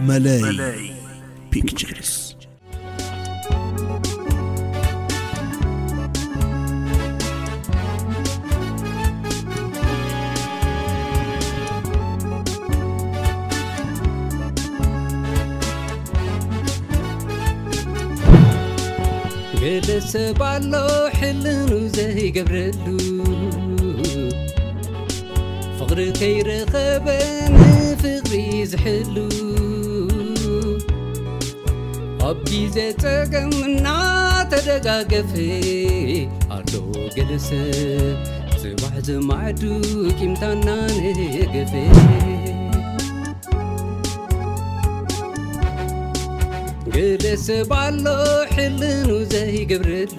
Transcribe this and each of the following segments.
መለይ ፒክቸርስ። ገለ ሰብ ኣሎ ሕልኑ ዘይገብረሉ፣ ፍቕሪ ከይረኸበ ንፍቕሪ ዝሕሉ፣ ኣብ ግዜ ጸገም እናተደጋገፈ ኣሎ ገለ ሰብ፣ ጽባሕ ዝማዕዱ ቂምታ እናነገፈ። ገለ ሰብ ኣሎ ሕልኑ ዘይገብረሉ፣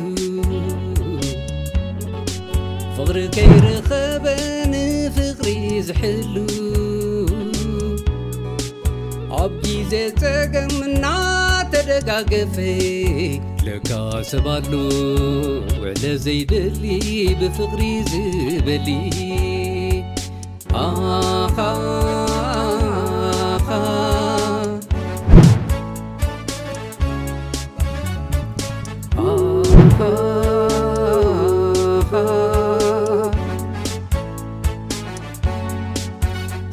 ፍቕሪ ከይረኸበ ንፍቕሪ ዝሕሉ፣ ኣብ ግዜ ጸገም እናተደጋገፈ። ለካ ሰብ ኣሎ ውዕለ ዘይደሊ፣ ብፍቕሪ ዝበሊ። ኣኻ፣ ኣኻ፣ ኣኻ፣ ኣኻ።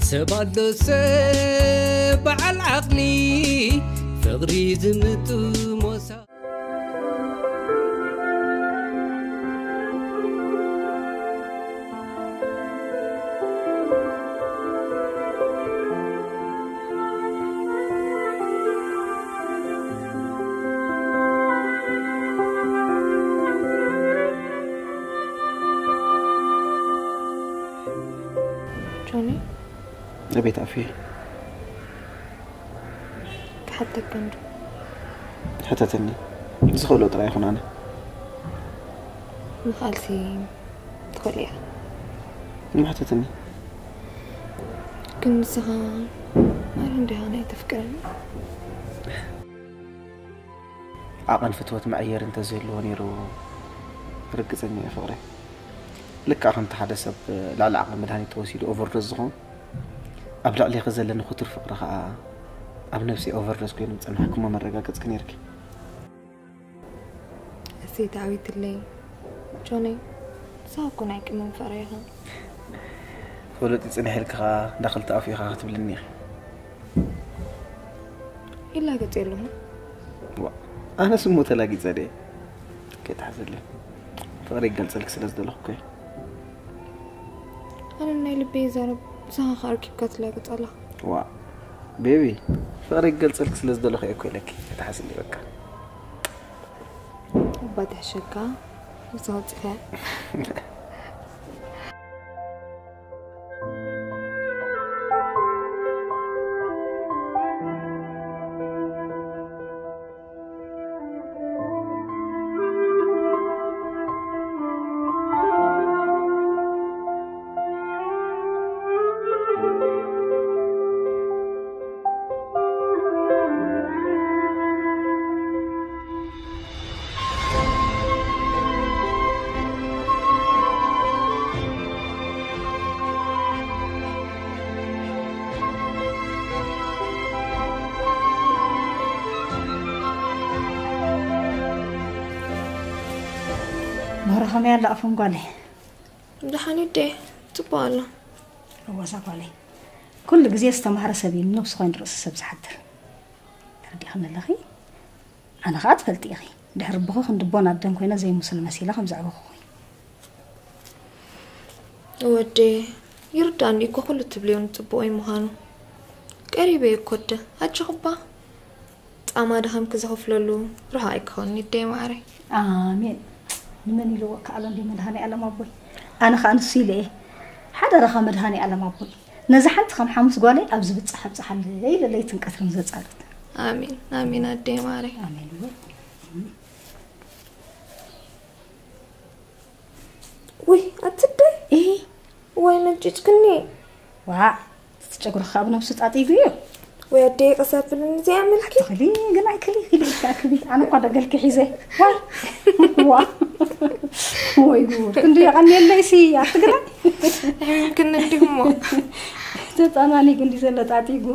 ሰብ ኣሎ ሰብ በዓል ዓቕሊ፣ ፍቕሪ ዝምጥሞ ሰብ። ጆኒ፣ እቤት ኣፍየ ክሓተካ እንዶ። ሕተትኒ። ዝኽእሎ ጥራይ ይኹን ኣነ። ምኽኣልሲ ትኽእል ኢኻ። እሞ ሕተትኒ። ግን ንስኻ ማርያም ዲኻ ናይ ተፍቅረኒ? ዓቐን ፍትወት መዐየሪ እንተዝህልዎ ነይሩ ርግጸኛ እየ ፍቕረይ። ልክዕ ከምቲ ሓደ ሰብ ልዕሊ ዓቕሚ መድሃኒት ተወሲዱ ኦቨርዶዝ ዝኸውን፣ ኣብ ልዕሌኺ ዘለኒ ክቱር ፍቕሪ ኸኣ ኣብ ነብሰይ ኦቨርዶዝ ኮይኑ ምጸንሐክሞ መረጋገጽኪ ነይርኪ። እሰይ ተዓዊትለይ ጆነይ፣ ንስኻ እኮ ናይ ቅመም ፍቕረይ ኢኻ። ፈለጡ ጽንሕ ኢልኪ ኸኣ እንዳ ክልተ ኣፉ ኢኻ ክትብልኒ ኢኺ። ይላገጽ የለኹን። ዋ፣ ኣነስ እሞ ተላጊጸ ድየ? ከይትሓዘለይ። ፍቕሪ ይገልጸልኪ ስለ ዝደለኹ እኮ እየ። ኣነ ናይ ልበይ ይዛረብ፣ ንስኻ ኸኣ ኣርኪብካ ትላገጽ ኣለኻ። ዋ፣ ቤቢ፣ ፍቕሪ ይገልጸልኪ ስለ ዝደለኹ እየ እኮ ኢለኪ። ከይትሓዝኒ በቃ። እባ ትሕሸካ፣ ንስኻ ወጺኻ። ምህሮ ከመይ ኣላ ኣፎም ጓለይ? ደሓን እዴ፣ ጽቡቕ ኣሎ። እወ እዛ ጓለይ፣ ኩሉ ግዜ ዝተማህረ ሰብ እዩ ንነብሱ ኮይኑ ርእሲ ሰብ ዝሓድር። ተረዲእኽኒ ኣለኺ? ኣነ ኸኣ ትፈልጢ ኢኺ፣ ድሕሪ ኣቦኺ ክንዲ ኣቦን ኣደን ኮይነ ዘይምስል መሲለ ከም ዘዕበኹኺ። ወዴ፣ ይርዳእኒ እኮ ኩሉ ትብልዮ ንጽቡቐይ ምዃኑ። ቀሪበ እኮ ኣደ፣ ኣጆኺ እባ። ጻማ ድኻምኪ ዝኸፍለሉ ርሑቕ ኣይክኸውን ኣደይ ማዓረይ። ኣሜን። ንመን ኢልዎ ከኣሎ እንዲ መድሃኔ ኣለም ኣቦይ። ኣነ ኸኣ ንሱ ኢለ እየ። ሓደራኻ መድሃኔ ኣለም ኣቦይ። ነዛ ሓንቲ ከም ሓሙስ ጓለይ ኣብ ዝብጻሕ ኣብጽሓለይ ኢለ ለይትን ቀትርን ዘጻልት። ኣሜን ኣሜን ኣደይ ማዓረይ። ኣሜን እወ። ውይ ኣቲ ኣደይ። እሂ። ዋይ መንጭጭክኒ። ዋእ እቲ ጨጉርኺ ካብ ነብሱ ጣጢጉ እዩ። ወይ ኣደይ ቀስ ኣብልኒ እዚኣ ምልኪ። ኣትኽሊ ግን ኣይክሊ ክሊ ኢልኪ ኣክቢ። ኣነ እኳ ደገልኪ ሒዘ። ዋይ ዋ ወይ ጉድ ክንዱ የቐንየለይሲ ኣብ ትግራይ። ኣሕሚምክኒ እንዲሁ እሞ። ተጻናኒጉ እንዲ ዘሎ ጣጢጉ።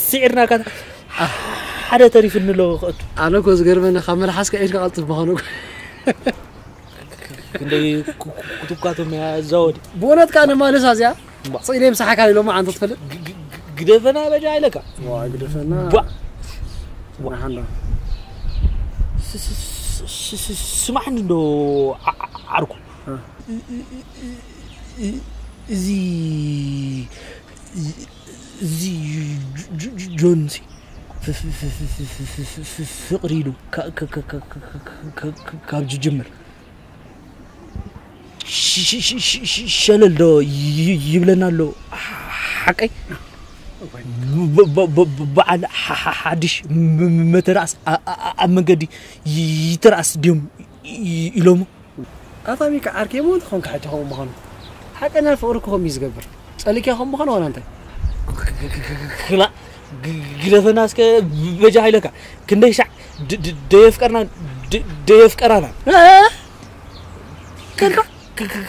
ስዒርናካ ሓደ ተሪፍኒ ኣሎ ክእቱ። ኣነ እኮ ዝገርመኒ ካብ መልሓስካ ኢድካ ቀልጥፍ ምዃኑ እኮ። ክንደይ ኩ- ኩ- ኩትኳቶም እያ እዛ ወዲ። ብእውነት ከኣ ንማልሳ እዚኣ እምባ። ስኢነ ምሳሓካ ኢሎማ ዓንቶ ትፈልጥ? ግ- ግ- ግ- ግደፈና በጃ ኢለካ። ዋ ግደፈና። ባ- ስማሓንዶ። ስ- ስ- ስ- ስ- ስ- ስማዕኒ እንዶ ዓ- ዓ- ዓርኩ። እ። እ- እ- እ- እ- እዚ እዚ ጆ- ጆ- ጆንሲ ፍ- ፍ- ፍ- ፍ- ፍ- ፍ- ፍ- ፍ- ፍቕሪ ኢሉ ካ- ካ- ካ- ካ- ካ- ካ- ካ- ካ- ካብ ዝጅምር ሽ- ሽ- ሽ- ሽ- ሽ- ሸለል ዶ ይ- ይብለና ኣሎ። ሓቀይ ብ- ብ- ብ- ብ- በዓል ሓ- ሓ- ሓድሽ ም- ም- መተራእስ ኣ- ኣ- ኣ- ኣብ መንገዲ ይ- ይተራእስ ድዮም ይ- ኢሎሞ። ኣታ ሚካ ዓርከይ እሞ እንተኾንካ ሕጂ ከምኡ ምዃኑ ሓቀኛ ፍቕሪ እኮ ከምኡ እዩ ዝገብር። ጸሊእካ ከም ምዃኑ ዋላ እንታይ። ክላ ግደፈና እስከ በጃ ኢለካ ክንደይ ሻዕ ድ- ድ- ደየፍቀርና ድ- ደየፍቀራና እ? ከልካ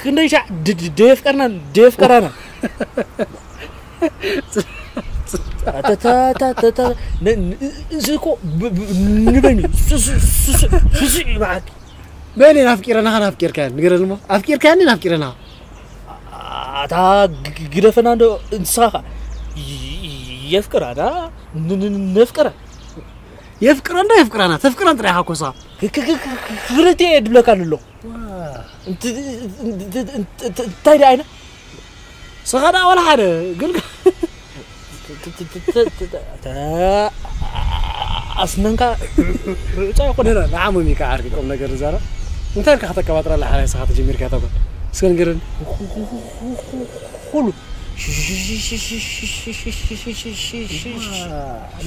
ክንደይ ሻዕ ድ- ድ- ደየፍቀርና ደየፍቀራና ተታታታታ ን- ን- እዚ እኮ ብ- ብ- ንበይኑ ሱ- ሱ- ሱ- ሱ- ሱ- ይበዓል በይነይ ናፍቂረናኻ ናፍቂርካያ ንገረኒ እሞ ኣፍቂርካያ እንዲ ናፍቂረናኻ ኣታ ግ- ግ- ግደፈና እንዶ ንስኻ ኸ ይ- ይ- የፍቅራ ዳ ን- ን- ን- ነፍቅራ የፍቅረን ዶ የፍቅራና ተፍቅረን ጥራይ ኢኻ ኮሳ ክ- ክ- ክ- ክ- ክልተ እየ ድብለካ ኣሎ ዋ። እንት- እንት- እንታይ ዳ ኣይነ ስኻ ደኣ ወላ ሓደ ግን ኣስነንካ ዕፃ ይኮነ ንዓሞም እዩ ከዓ ዓርኪ ቁም ነገር ዝዛረብ እንታይ ኢልካ ከተቀባጥራ ኣለሓራ ስኻ ተጀሚርካ ተጓል እስከ ንገረኒ ኩሉ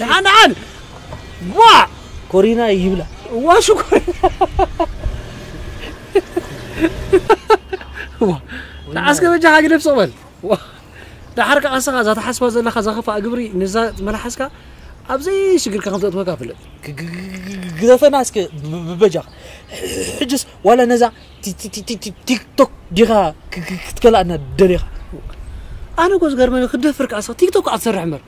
ደሓን ደሓን ዋ ኮሪና ይብላ ዋ ሽኮር ዋ ተዓስከ በጃኻ ግደፍ ሰበል ዳሓር ከዓ ንስኻ እዛ ትሓስባ ዘለኻ ዘኸፍኣ ግብሪ ነዛ መልሓስካ ኣብ ዘይሽግርካ ከም ዘእትወካ ፍለጥ። ግደፈና እስከ ብበጃኻ ሕጅስ ዋላ ነዛ ቲክቶክ ዲኻ ክትከልኣና ደሊኻ? ኣነ እኮ ዝገርመኒ ክትደፍር ከዓ ንስኻ ቲክቶክ ከዓ ትሰርሕ እምበር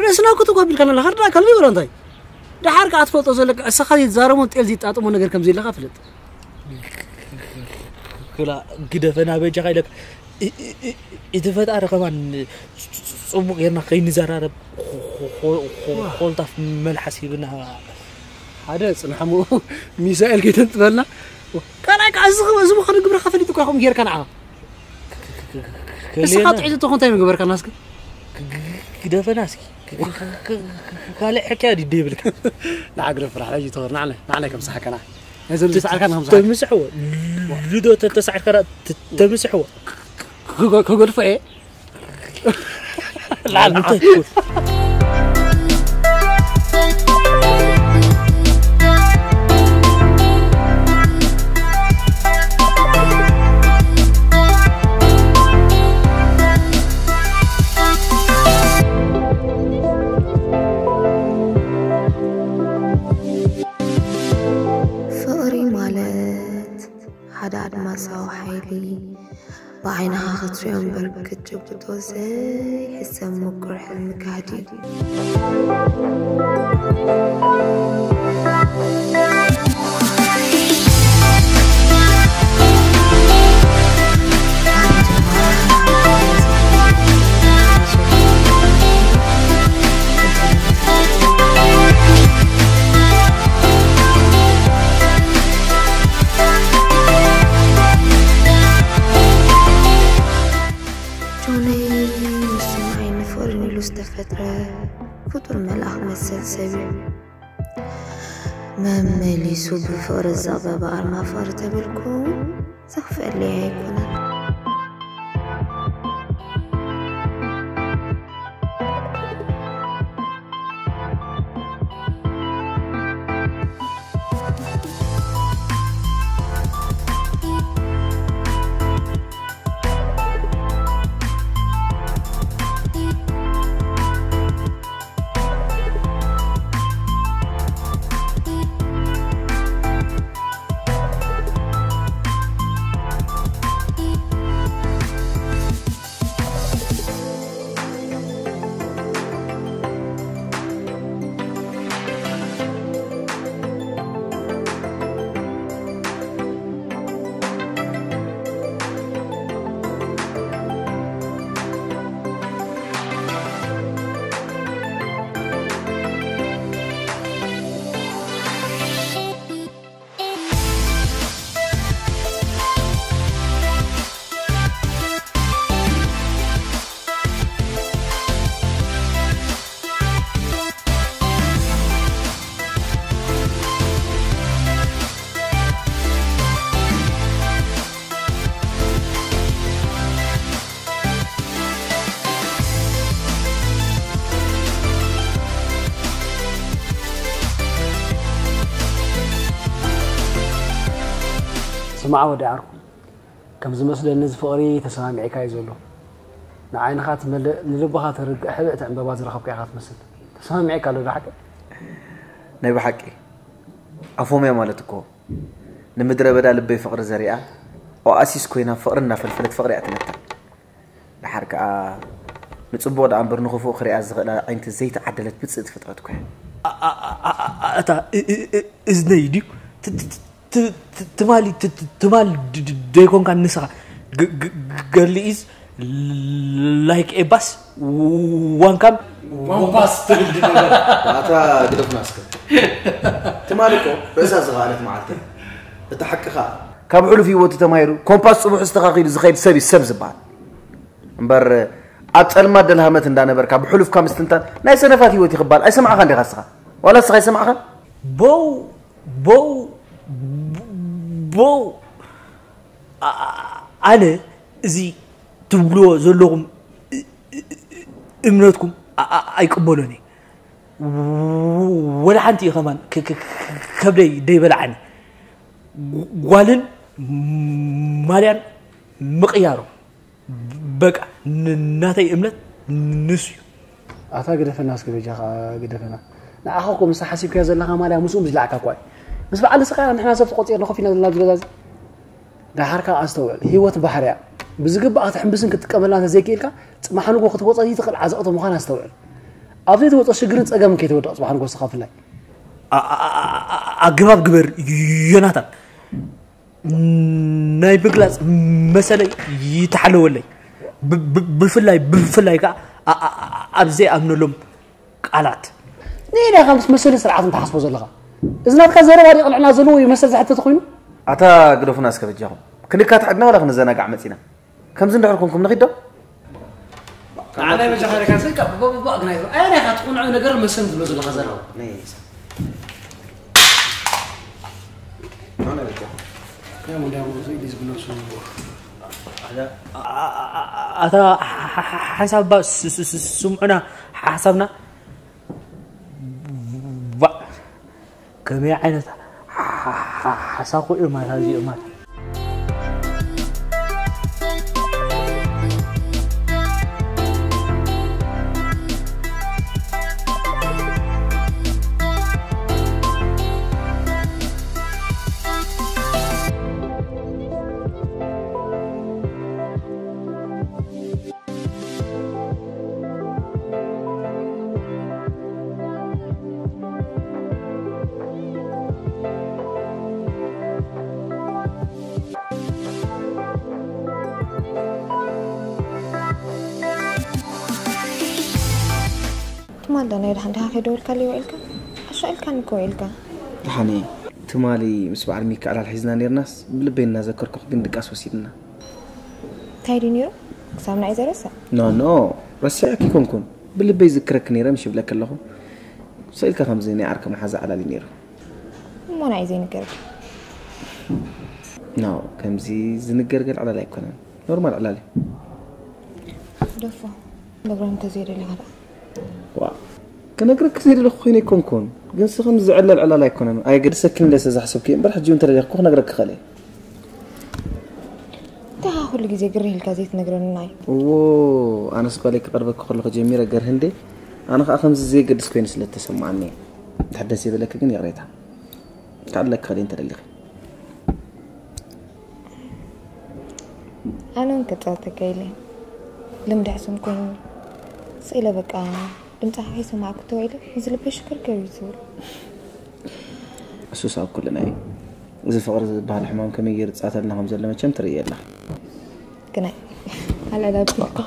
ርእስና እኮ ተጓቢልካና ኣለኻ ርዳእካ ኣሎ ይበላ እንታይ ደሓር ከዓ ትፈልጦ ዘለካ እስኻ ዘይትዛረቦን ጤል ዘይጣጥሞ ነገር ከም ዘለካ ፍለጥ። ክላ ግደፈና በጃኻ ኢለካ እቲ ፈጣሪ ከማን ፅቡቅ ጌርና ከይንዘራረብ ኮልታፍ መልሓስ ሂብና ሓደ ፅናሕሞ ሚሳኤል ከይተንጥፈልና ካልኣይ ከዓ እዚ እዚ ምዃኑ ግብርካ ፈሊጡ እኳ ከምኡ ጌርካ ንዓኻ እስኻ ጥዒ ዝጥኹ እንታይ ምግበርካ ናስክ ግደፈና እስኪ ካልእ ሕክያ ድደ ይብልካ ንዓግረ ፍራሕ ሕጂ ተወር ንዓለ ንዓለ ከም ሰሓከና ነዚ ተምስሕዎ ልዶ ተተሳዕርካ ተምስሕዎ ከጎድፎ እየ ላል ፍቕሪ ማለት ሓደ ኣድማሳዊ ሓይሊ ብዓይንኻ ክትሪኦ እምበር ክትጭብጦ ዘይሕሰብ ምቁር ሕልሚ ካህዲ እዩ። ጆነይ ንሱ ንዓይ ንፍቕርን ኢሉ ዝተፈጥረ ፍጡር መልኣኽ መሰል ሰብ እዩ። መመሊሱ ብፍቕሪ ዘቕበበ ኣርማ ፍቕሪ ተበልኩ ዘኽፍአለይ ኣይኮነን። ስማዕ ወዲ ዓርኩ፣ ከም ዝመስለኒ እዚ ፍቕሪ ተሰማሚዕካ እዩ ዘሎ። ንዓይንኻ ትመልእ፣ ንልብኻ ተርግእ ሕብእቲ ዕምበባ ዝረኸብካ ኢኻ ትመስል። ተሰማሚዕካ ኣሎ ዶ ሓቂ? ናይ ብሓቂ ኣፎምያ ማለት እኮ ንምድረ በዳ ልበይ ፍቕሪ ዘሪኣ፣ ኦኣሲስ ኮይና ፍቕሪ እናፈልፈለት ፍቕሪ እያ ትነታ። ደሓር ከኣ ንጽቡቕ ደኣ እምበር ንኽፉእ ክሪኣ ዝኽእላ ዓይንቲ ዘይተዓደለት ብጽእቲ ፍጥረት እኮ እያ። ኣ- ኣ- ኣ- ኣ- ኣታ እ- እ- እ- እዝነይ ድዩ? ት- ት- ት- ት- ትማሊ ት- ት- ትማል ድ- ድ- ደይኮንካ ንስኻ ግ- ግ- ግ- ገርሊ ኢዝ ላይክ ኤባስ ዋንካም ዋንባስ ትብል ድነበረ። ኣታ ግደፍና እስከ። ትማሊ እኮ ርእሳ ዝኸኣለት መዓልቲ እያ። እቲ ሓቂ ኸኣ ካብ ሕሉፍ ህይወቱ ተማሂሩ ኮምፓስ ጽቡሕ ዝተኻኺሉ ዝኸይድ ሰብ እዩ ሰብ ዝበሃል። እምበር ኣብ ጸልማት ደልሃመት እንዳነበርካ ብሕሉፍካ ምስትንታን ናይ ሰነፋት ህይወት ይኽባል ኣይሰማዕኻን ዲኻ እስኻ? ዋላ እስኻ ኣይሰማዕኻን? ቦው ቦው ቦው ኣ- ኣ- ኣነ እዚ ትብልዎ ዘለኹም እ- እ- እ- እምነትኩም ኣ- ኣ- ኣይቅበሎን እየ። ወላ ሓንቲ እዩ ከማን ከ- ከ- ከ- ከብደይ ደይበልዓኒ። ጓልን ማልያን ምቕያሮም በቃ ን- ናተይ እምነት ንሱ እዩ። ኣታ ግደፈና እስኪ በጃኻ ግደፈና። ንዓኻ እኮ ምስታ ሓሲብካዮ ዘለኻ ማልያ ምስኡ ምዝላዕካ እኳ እዩ። ምስ በዓል ስቃይና ንሕና ሰብ ተቆጺርና ኮፍ ኢልና ዘለና ኣብዚ ገዛ እዚ። ደሓር ከኣ ኣስተውዕል፣ ህይወት ባሕሪ እያ። ብዝግባእ ክትሕምብስን ክትጥቀመላን እንተዘይክኢልካ ጽባሕ ንግሆ ክትወጾ ዘይትኽእል ዓዘቕቲ ምዃና ኣስተውዕል። ኣብ ዘይትወጾ ሽግርን ጸገምን ከይትወድቕ ጽባሕ ንግሆ ንስኻ ብፍላይ። ኣ- ኣ- ኣ- ኣ- ኣገባብ ግበር ዮናታን። ናይ ምግላጽ መሰለይ ይተሓለወለይ። ብ- ብ- ብፍላይ ብፍላይ ከኣ ኣ- ኣ- ኣ- ኣብ ዘይኣምነሎም ቃላት። ንየናይ ኢኻ ምስ መሰልን ስርዓትን ትሓስቦ ዘለኻ? እዚ ናትካ ዘረባ ድዩ ቅንዕና ዘለዎ ይመስል ዝሕተት ኮይኑ? ኣታ ግደፉና እስከ በጃኹም። ክንካትዕ ድና ዋላ ክንዘናጋዕ መጺና? ከምዚ እንድሕር ኮንኩም ንኺድ ዶ? ንዓናይ በጃኻ ኢልካ ዘይ ካብ ባባባ ግናይ። ኣየናይ ኢኻ ትቕንዖ ነገር መሰልን ትብሎ ዘለኻ ዘረባ? ኣታ ሓንሳብ እባ ስ- ስ- ስ- ስምዑና ሓሳብና። ባ- ከመይ ዓይነት ሓ- ሓ- ሓሳኹ እዮም ኣታ እዚኦም ኣታ። ትማል ዶ ናይ ደሓን ዲኻ ከይደወልካለይ ውዒልካ? ኣሻቒልካኒ እኮ ውዒልካ። ደሓን እየ። ትማሊ ምስ በዓል ሚካኤል ኣልሒዝና ኔርናስ፣ ብልበይ እናዘከርኩኺ ግን ድቃስ ወሲድና። እንታይ ድዩ ነይሩ? ክሳብ ንዓይ ዘረስዕ? ኖ፣ ኖ፣ ረሲዐኪ ኣይኮንኩን። ብልበይ ዝክረኪ ነይረ ምሽ ይብለኪ ኣለኹ። ስቕ ኢልካ ከምዚ ናይ ዓርከ መሓዛ ዓላሊ ነይሩ። እሞ ንዓይ ዘይንገረኪ? ኖ፣ ከምዚ ዝንገር ገለ ዕላል ኣይኮነን። ኖርማል ዕላል እዩ። ደፎ ነግሮም እንተዘይደሊኻ ደኣ ዋ፣ ክነግረክ ዘይደለኹ ኮይነ ኣይኮንኩን፣ ግን ስ ከምዚ ዝዕለል ዕላል ኣይኮነን። ኣየገድሰክን ኢለ ስለ ዝሓሰብኩ እየ እምበር፣ ሕጂ እውን እንተደሊኽኩ ክነግረክ ክኽእል እየ። እንታይ ኩሉ ግዜ ግርህ ኢልካ ዘይትነግረንና እዩ? እዎ፣ ኣነስ ጓለይ ክቐርበኪ ከለኹ ጀሚረ ገርህ እንዴ። ኣነ ከዓ ከምዚ ዘየገድስ ኮይኑ ስለ እተሰማዓኒ እየ። እንድሕር ደስ የበለኪ ግን ይቕሬታ ክዕለልኪ ክእል እየ እንተደሊኺ። ኣነ እውን ከጻወተካ ኢለ ልምዲ ሕሱም ኮይኑ ስኢለ በቃ ድምፅኻ ከይሰማዕኩ ተውዒለ እዚ ልበይ ሽክርክር እዩ ዝብል። እሱስ ኣብ ኩልና እዩ። እዚ ፍቕሪ ዝበሃል ሕማም ከመይ ገይሩ ዝጻተልና ከም ዘሎ መቸም ትርእየ ኣለኻ። ግናይ ኣልዕል ኣቢልካ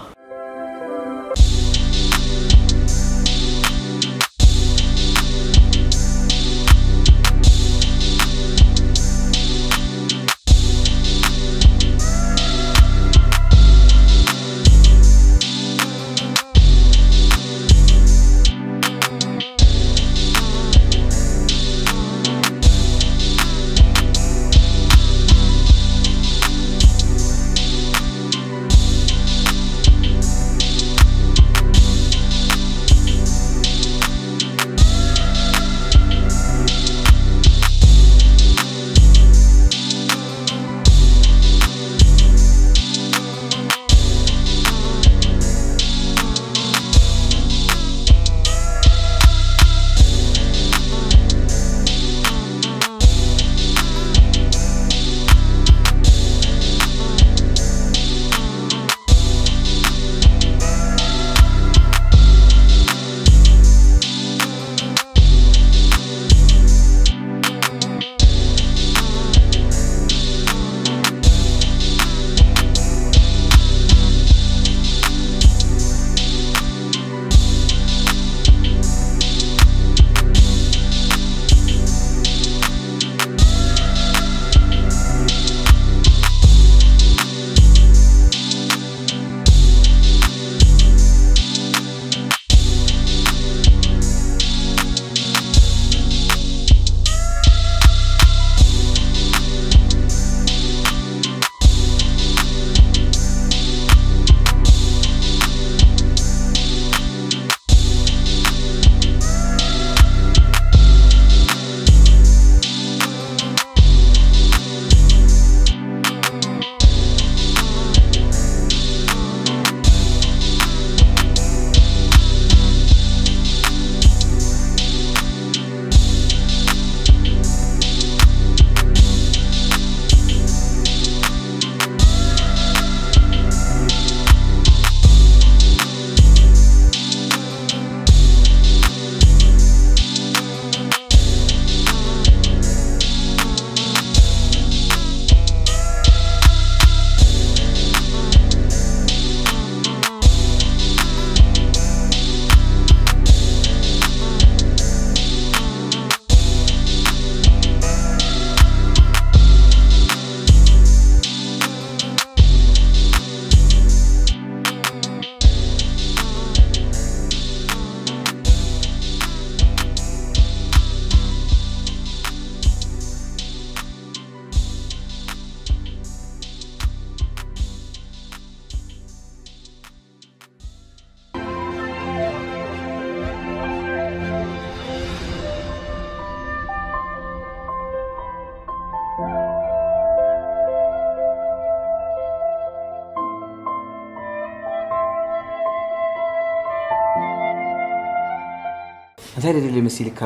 እንታይ ደደልየ መሲልካ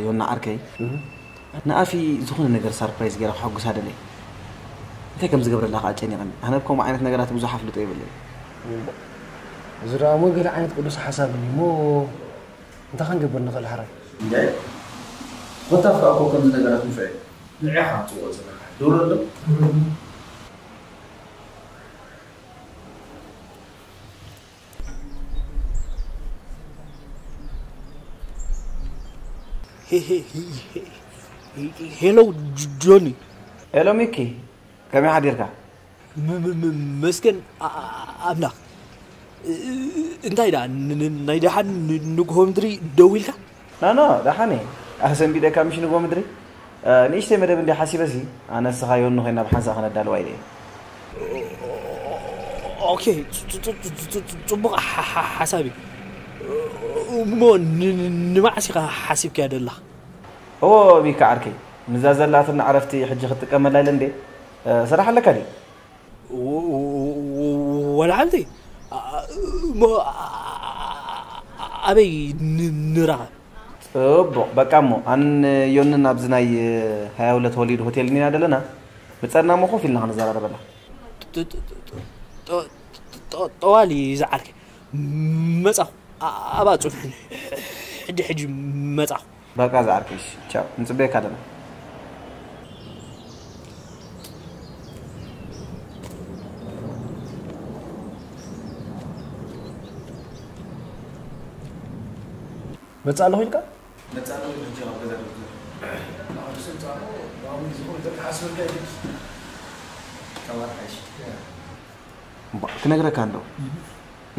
ዮና ዓርከይ? ንኣፊ ዝኾነ ነገር ሳርፕራይዝ ገይረ ክሕጉሳ ደለየ። እንታይ ከም ዝገብረላ ከዓ ጨኒቐኒ። ኣነ ኣብ ከምኡ ዓይነት ነገራት ብዙሕ ኣፍልጦ የብለይ። እዚ ደኣ እሞ ገለ ዓይነት ቅዱስ ሓሳብ እዩ እሞ እንታይ ክንገብር ንኽእል ሕራይ? እንደ ኮታ ፍቃ እኮ ከምዚ ነገራት ንፍዕ ንዕኻ ትፅውዖ ዘለኻ ዶሮ ኣሎ። ሄሎ ጆኒ። ሄሎ ሚኪ፣ ከመይ ሓዲርካ? መስገን ኣምላኽ። እንታይ ደኣ ናይ ደሓን ንግሆ ምድሪ ደው ኢልካ? ናና ደሓን እየ። ኣሰንቢደካ ምሽ ንግሆ ምድሪ? ንእሽተይ መደብ እንዲ ሓሲበሲ ኣነ ንስኻ ዮኒ ኮይና ብሓንሳእ ከነዳልዋ ኢለ እየ። ኦኬ፣ ጽቡቕ ሓሳብ እዩ። እሞ ንመዓስ ኢኻ ሓሲብካያ ደላ? እዎ ሚካ ዓርከይ፣ ምዛ ዘላትና ዕረፍቲ ሕጂ ክትጥቀመላ ኢለ እንዴ። ስራሕ ኣለካ ድዩ? ወላ ሓንቲ እሞ ኣበይ ንራኸብ? ጽቡቕ በቃ እሞ ኣንን ዮንን ኣብዚ ናይ ሃያ ሁለት ሆሊድ ሆቴል እኒና ዘለና ምጸና እሞ ኮፍ ኢልና ክንዘራረበላ። ጠዋሊ ዝዓርከ መጻኹ ኣብኣ ጽንሑኒ ሕጂ ሕጂ መጻኹ። በቃ ዝዓርከይ እሺ ቻው ንጽበየካ ኣለና። መጽእ ኣለኹ ኢልካ? ክነግረካ እንዶ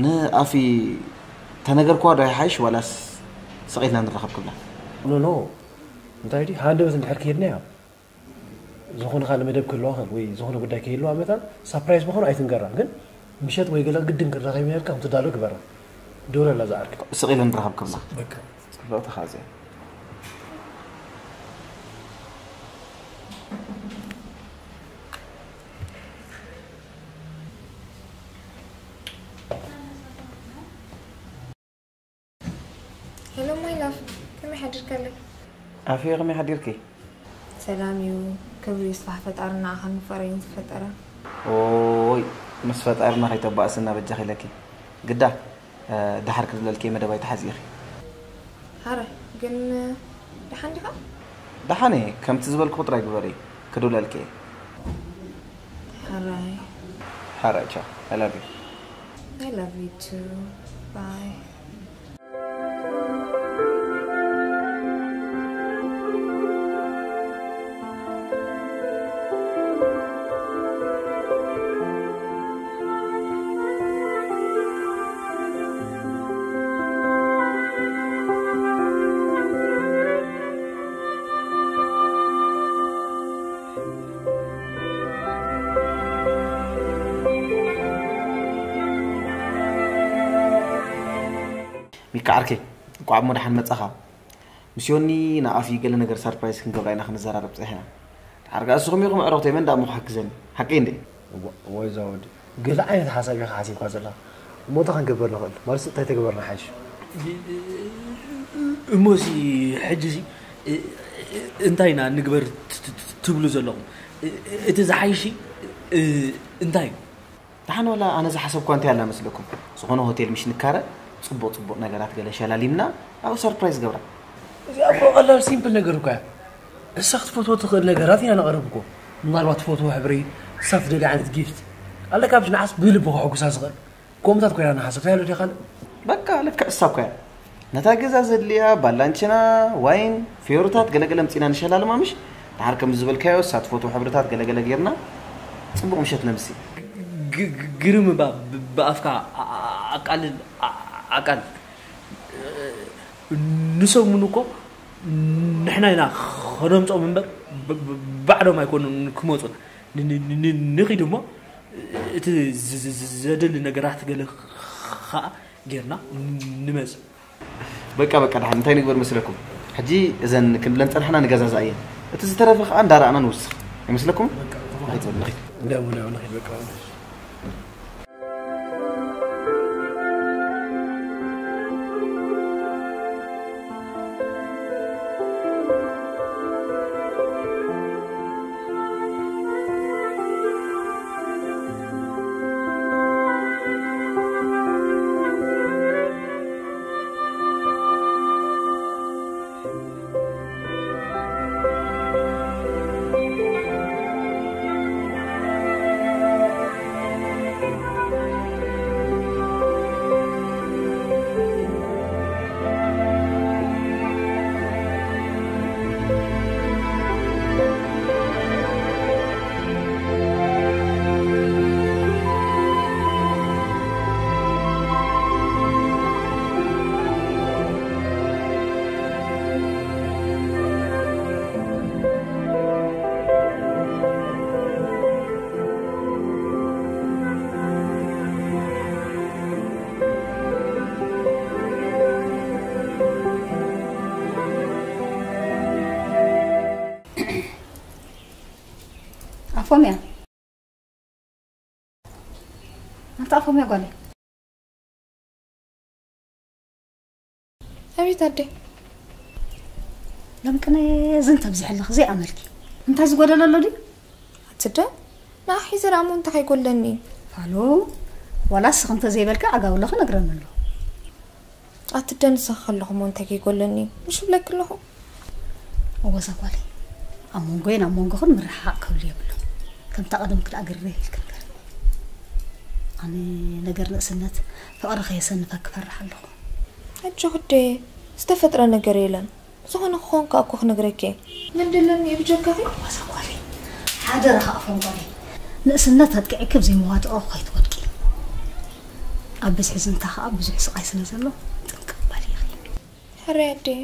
ንኣፊ ተነገርኳ ዶ ይሓይሽ ዋላስ ስቕ ኢልና ንራኸብ ክብላ? ኖ ኖ እንታይ ድዩ ሃንደበት እንድሕር ከይድና እያ ዝኾነ ካልእ መደብ ክህልዋ ኽእል ወይ ዝኾነ ጉዳይ ከይህልዋ መታን ሳፕራይዝ ምዃኑ ኣይትንገራ ግን ምሸት ወይ ገለ ግድን ክራኸብ ኢልካ ክትዳሎ ግበራ። ደውለላ ዝዓርከይ። ስቕ ኢለ ንራኸብ ክብላ። በቃ። ጽብቕቲ ኻዝያ። Hello my love፣ ከመይ ሓዲርካለይ? ኣፍየ ከመይ ሓዲርኪ? ሰላም እዩ፣ ክብሪ ይስፋሕ ፈጣሪ ንዓኻን ንፍቕረይን ዝፈጠረ። ኦይ ምስ ፈጣርና ከይተባእስና በጃኺ ኢለኪ። ግዳ ደሓር ክድውለልኪ እየ መደብ ኣይትሓዝኢ ኢኺ። ሓራይ ግን ደሓን ዲኻ? ደሓን እየ፣ ከምቲ ዝበልክኹ ጥራይ ግበሪ፣ ክድውለልኪ እየ። ሓራይ። ሓራይ ቻው፣ I love you። I love you too. Bye. ሚካ ዓርከይ እንቋዕ እሞ ደሓን መጻኻ። ምስ ዮኒ ንኣፊ ገለ ነገር ሳርፕራይዝ ክንገብራ ኢና ክንዘራረብ ጸኒሕና። ደሓር ከኣ ንስኹም ኢኹም ኣዕሩኽተይ መን ደኣ እሞ ክሕግዘኒ። ሓቀይ እንድየ። እዋ እዋይ እዛ ወዲ ገለ ዓይነት ሓሳብ ኢኻ ሓሲብካ ዘለኻ። እሞ እንታይ ክንገብር ንኽእል? ማለትሲ እንታይ ተግበርና ይሓይሽ? እሞሲ ሕጂሲ እንታይ ኢና ንግበር ትብሉ ዘለኹም? እቲ ዝሓይሽ እንታይ እዩ? ደሓን ዋላ ኣነ ዝሓሰብኳ እንታይ ኣላ መስለኩም ዝኾነ ሆቴል ምሽ ንካረ ጽቡቕ ጽቡቕ ነገራት ገለ ሸላሊምና ኣብኡ ሰርፕራይዝ ገብራ። እዚኣ እኮ ቀላል ሲምፕል ነገር እኮ እያ። እሳ ክትፈትዎ ትኽእል ነገራት ኢና ነቕርብ እኮ። ምናልባት ትፈትዎ ሕብሪ፣ እሳ ትደልያ ዓይነት ጊፍት ኣለካ ብሽ ንዓስ ብልቢ ከሐጉሳ ዝኽእል። ከምኡታት ኮይና ንሓስብ እንታይ ኣሎ ድያ ካልእ? በቃ ልክዕ እሳ እኮ እያ። ነታ ገዛ ዘድልያ ባላንችና፣ ዋይን፣ ፍዮርታት ገለገለ ኣምጺና ንሸላልማ ምሽ? ደሓር ከምዚ ዝበልካዮ እሳ ትፈትዎ ሕብርታት ገለገለ ጌርና ጽቡቕ ምሸት ነምሲ። ግርም እባ ብኣፍካ ኣቃልል ኣቃልል ንሶም እውን እኮ ንሕና ኢና ከነምፅኦም እምበር ባዕሎም ኣይኮኑን ክመፁና ንኺድ እሞ እቲ ዘድሊ ነገራት ገለ ከዓ ጌርና ንመፅእ በቃ በቃ ደሓን እንታይ ንግበር መስለኩም ሕጂ እዘን ክንብለን ፀናሕና ንገዛዝኣ እየን እቲ ዝተረፈ ከዓ እንዳረኣና ንውስኽ ኣይመስለኩም ንኺድ ንኺድ ፎምያ፣ ኣንታ ፎምያ ጓለይ። ኣቤት ኣደይ። ሎምቅነ ዝንተ ኣብዚሐ ኣለኺ ዘይኣመልኪ። እንታይ ዝጎደለ ኣሎ ድዩ? ኣትደ ንዓ ሒዘ ደኣ እሞ እንታይ ከይጎለኒ? ፋሎ፣ ዋላስ ንስኺ እንተዘይበልኪ ዓጋብሎ ክነግረኒ ኣሎ። ኣትደ ንስኺ ከለኹ እሞ እንታይ ከይጎለኒ? ምሽ እብለኪ ኣለኹ። እወ እዛ ጓለይ፣ ኣብ መንጎይን ኣብ መንጎኽን ምርሕሓቕ ክህሉ የብሉን። ከምታ ቀደምኪ ደኣ ግርህ ኢልኪ ንገርኒ። ኣነ ነገር ንእስነት ፍቕሪ ከየሰንፈኪ እፈርሕ ኣለኹ። ኣጆኺ ኣደ፣ ዝተፈጥረ ነገር የለን። ዝኾነ ክኾን ከኣ እኮ ክነግረኪ እየ። ምን ደለኒ እየ ብጀካኺ? እወ እዛ ጓለይ፣ ሓደራኻ ኣፎም ጓለይ፣ ንእስነት ኣጥቂዕኪ ኣብ ዘይመዋጥኦ ከይትወድቂ። ኣብ ብዝሒ ዝንታ ከኣ ብዙሕ ስቓይ ስለ ዘሎ ጥንቅቕ በሊ ኢኺ። ሕራይ ኣደይ።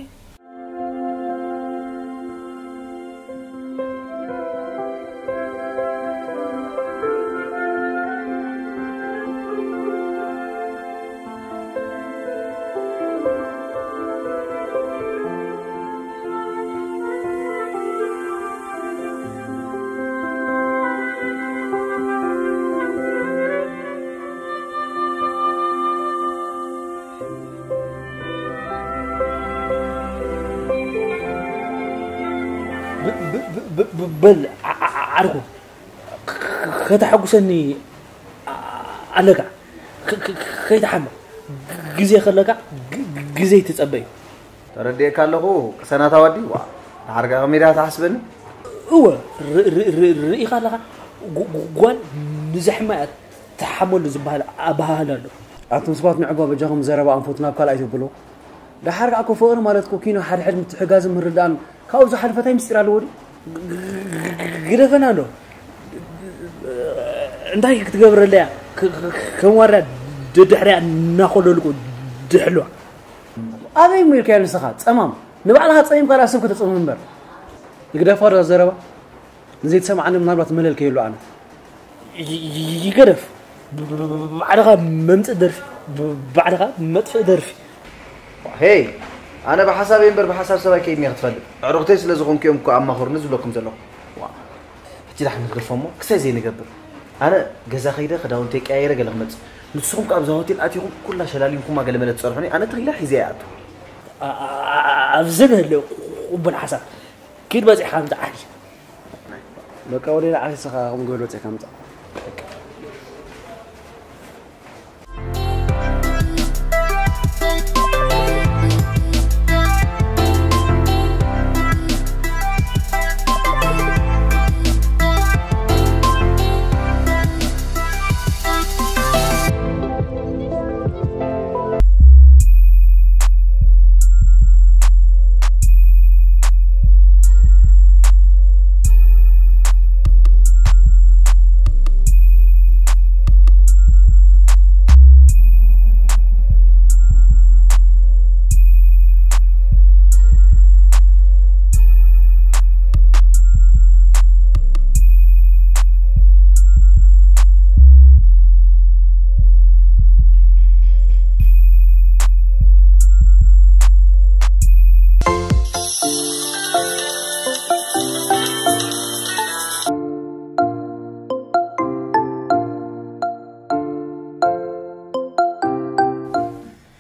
ብ- ብ- ብ- ብ- ብ- በል ዓ- ዓ- ዓርኩ ከተሐጉሰኒ ኣለካ። ከ- ከ- ከይትሓምቕ ግዜ ከለካ ግ- ግ- ግዜ ይትጸበ እዩ። ተረዲኤካ ኣለኹ ቅሰናታ ዋዲ። ዋ፣ ድሓር ከ ከመይ ድያ ትሓስበኒ? እወ፣ ር- ር- ር- ርኢኻ ኣለኻ። ጓ- ጓ- ጓል ንዘሕማ እያ ትሓመሉ ዝበሃል ኣበሃህላ ኣሎ። ኣቱም ሰባት ንዕባ በጃኹም ዘረባ ኣንፈቱ ናብ ካልእ ኣይተብሎ። ደሓር ከኣ እኮ ፍቕሪ ማለት እኮ ኪኖ ሓድሕድ ምትሕጋዝን ምርድኣን ካብኡ ዝሓለፈ እንታይ ምስጢር ኣለዎ ድዩ? ግደፈና ኣሎ። እንታይ ክትገብረለያ? ከም ዋርያ ድድሕርያ እናኾለልኩ ድሕልዋ። ኣበይ እሞ ኢልካዮ ንስኻ ጸማም? ንባዕልኻ ጸሚም ካልኣ ሰብ ከተጽምም እምበር። ይግደፋ ዶ ዘረባ? ንዘይተሰምዓኒ ምናልባት መለል ከይህሉ ኣነ። ይገደፍ። ባዕልኻ መምጽእ ደርፊ፣ ባዕልኻ መጥፍእ ደርፊ። ሄይ፣ ኣነ ብሓሳብ እየ እምበር ብሓሳብ ሰብኣይ ከይድኒ ክትፈልጥ። ኣዕሩኽተይ ስለ ዝኾንኩ እዮም እኮ ኣማኽሩኒ ዝብለኩም ዘለኹ። ዋ፣ ሕጂ ዳሕን ንግደፎ እሞ ክሳይ ዘይንገብር። ኣነ ገዛ ከይደ ክዳውንተይ ቀያይረ ገለ ክመጽእ። ንስኹም ከ ኣብዛ ሆቴል ኣቲኹም ኩላ ሸላሊምኩማ ገለ መለ ትጸርሑኒ። ኣነ ተኺለ ሒዘ እየ ኣቱ። ኣ- ኣ- ኣ- ኣብዚ ንህለ ቅቡል ሓሳብ። ኪድ በጺሕካ ምጻእ ዓዲ። በቃ ወደ ሌላ ዓርሲ ኻኹም ገበል ወፂእካ ምፃእ።